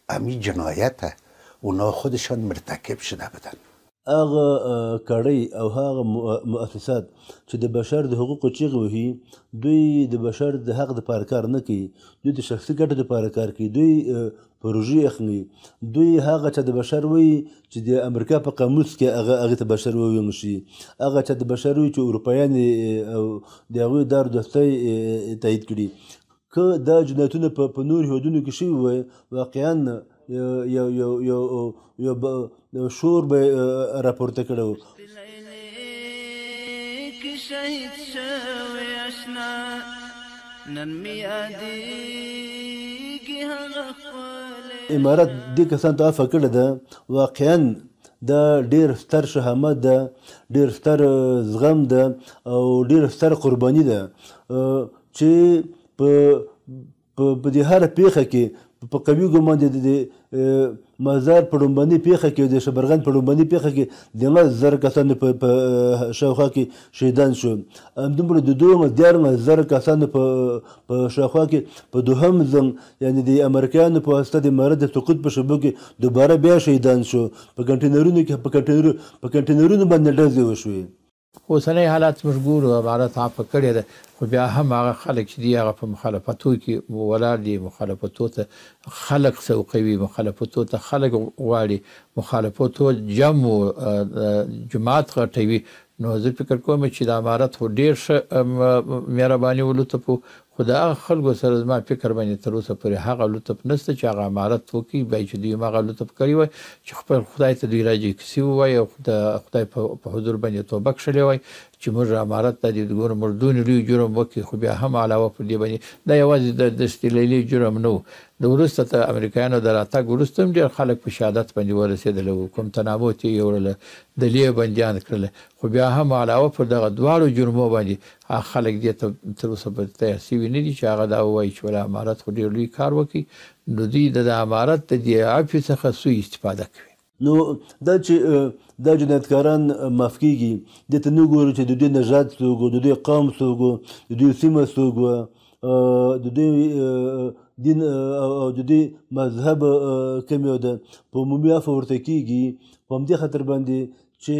امی جنایت اونا خودشان مرتکب شده بودن. هغه کړۍ او هغه مؤسسات چې د بشر د حقوقو چیغې وهي، دوی د بشر د حق دپاره کار نه کوي، دوی د شخصي ګټو دپاره کار کوي، دوی پروژې اخلي. دوی هغه چا د بشر وایي چې د امریکا په قاموس کې هغه هغې ته بشر وویل شي، هغه چا د بشر وایي چې اروپایان او د هغوی دار دوستۍ تایید کړي. که دا جنایتونه په نورو هېوادونو کې شوي وای، واقعا یو یو یو یو شور به راپورته کړی و. امارت دې کسان ته عفوه کړې ده، واقعا دا ډېر ستر شهامت ده، ډېر ستر زغم ده او ډېر ستر قرباني ده چې په دې هره پېښه کې په قوي ګمان د مزار په ړومبنۍ پېښه کې، د شبرغان په ړومبنۍ پېښه کې د 10,000 کسانو په شاوخوا کې شهیدان شو. همدومره د 13,000 کسانو په شاوخوا کې په دوهم ځل، یعنې د امریکایانو په واسطه د امارت د سقوط په شېبو کې دوباره بیا شهیدان شو. په کنټینرونو کې په کنټینرونو باندې ډزې وشوې. اوسنی حالات موږ ګورو، امارت عفوه کړې ده، خو بیا هم هغه خلک چې دي هغه په مخالفتو کې ولاړ دي، مخالفتو ته خلک سوقوي، مخالفتو ته خلک غواړي، مخالفتو جمع جماعت غټوي. نو زه فکر کوم چې د امارت خو ډېر ښه مهرباني و لطف و، خو د هغه خلکو سره زما فکر باندې تر اوسه پورې هغه لطف نشته چې هغه امارت وکړي. باید چې دوی هم هغه لطف کړی وای چې خپل خدای ته دوی راجع کسي ووایي او د خدای په حضور باندې توبه کښلې وای چې موږ امارت ته دې ګورو موږ دونه لوی جرم وکړي، خو بیا هم علاوه پر دې باندې دا یوازې د دښتې لیلې جرم نه و. د وروسته ته امریکایانو د راتګ وروسته هم ډېر خلک په شهادت باندې ورسېدل وو، کوم تنامو ته یې یوړله، د لې بندیان کړل، خو بیا هم علاوه پر دغه دواړو جرمو باندې هغه خلک دې ته تر اوسه پورې تیار شوي نه دي چې هغه دا ووایي چې ولا امارت خو ډېر لوی کار وکړي. نو دوی د امارت د دې عفوې څخه سوء استفاده کوي. نو دا چې دا جنایتکاران معاف کېږي، دې ته نه ګورو چې د دوی نژاد څوک و، د دوی قوم څوک و، د دوی سیمه څوک وه، د دوی دین او د دوی مذهب کوم یو ده، په عمومي عفوه ورته کېږي. په همدې خاطر باندې چې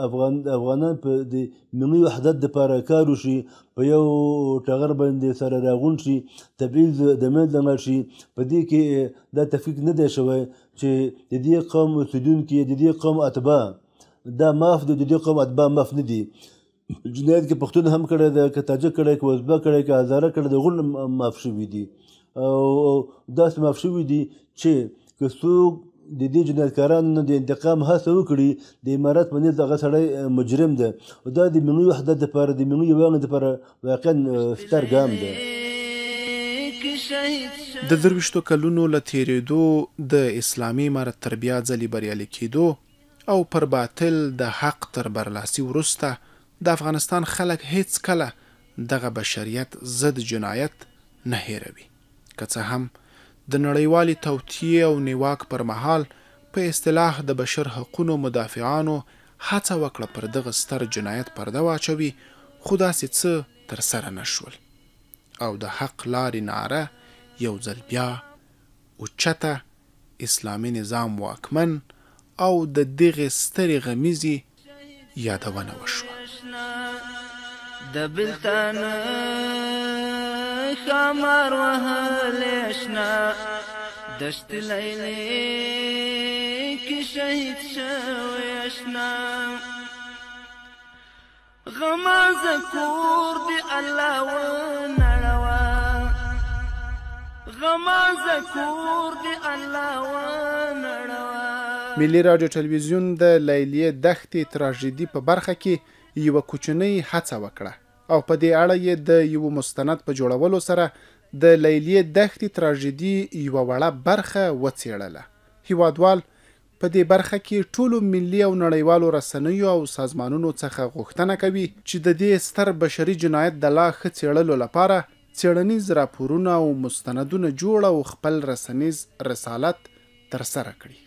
افغانان په د ملي وحدت دپاره کار وشي، په یو ټغر باندې سره راغونډ شي، تبعیض د منځه لاړ شي. په دې کې دا تفکیک نه دی شوی چې د دې قوم اوسېدونکي، د دې قوم اتباع دا معاف دي، د دې قوم اتباع معاف نه دي. جنایت کې پښتون هم کړی دی، که تاجک کړی، که ازبک کړی، که هزاره کړی دی، غول معاف شوي دي. او داسې معاف شوي دي چې که څوک د دې جنایتکارانو نه د انتقام هڅه وکړي، د امارت په نزد هغه سړی مجرم دی. او دا د ملي وحدت دپاره، د ملي یووالي دپاره واقعا ستر ګام دی. د 23 کلونو له تېرېدو، د اسلامي امارت تر بیا ځلې بریالي کېدو او پر باطل د حق تر برلاسي وروسته د افغانستان خلک هیڅکله دغه بشریت ضد جنایت نه هېروي. که څه هم د نړیوالې توطیې او نیواک پر مهال په اصطلاح د بشر حقونو مدافعانو هڅه وکړه پر دغه ستر جنایت پرده واچوي، خو داسې څه ترسره نه شول او د حق لارې نعره یو ځل بیا اوچته، اسلامي نظام واکمن او د دغې سترې غمیزې یادونه وشوه. د بلتانه ښامار وهلې شنه دښتې لیلې کې شهید شوی اشنا. غمازه کور دې الله ونړوه، غمازه کور دې الله ونړوه. ملي راډیو ټلویزیون د لیلیې دښتې تراژیدي په برخه کې یوه کوچنۍ هڅه وکړه او په دې اړه یې د یوه مستند په جوړولو سره د لیلیې دښتې تراژیدي یوه وړه برخه وڅېړله. هیوادوال په دې برخه کې ټولو ملي او نړیوالو رسنیو او سازمانونو څخه غوښتنه کوي چې د دې ستر بشري جنایت د لا ښه څېړلو لپاره څېړنیز راپورونه او مستندونه جوړ او خپل رسنیز رسالت ترسره کړي.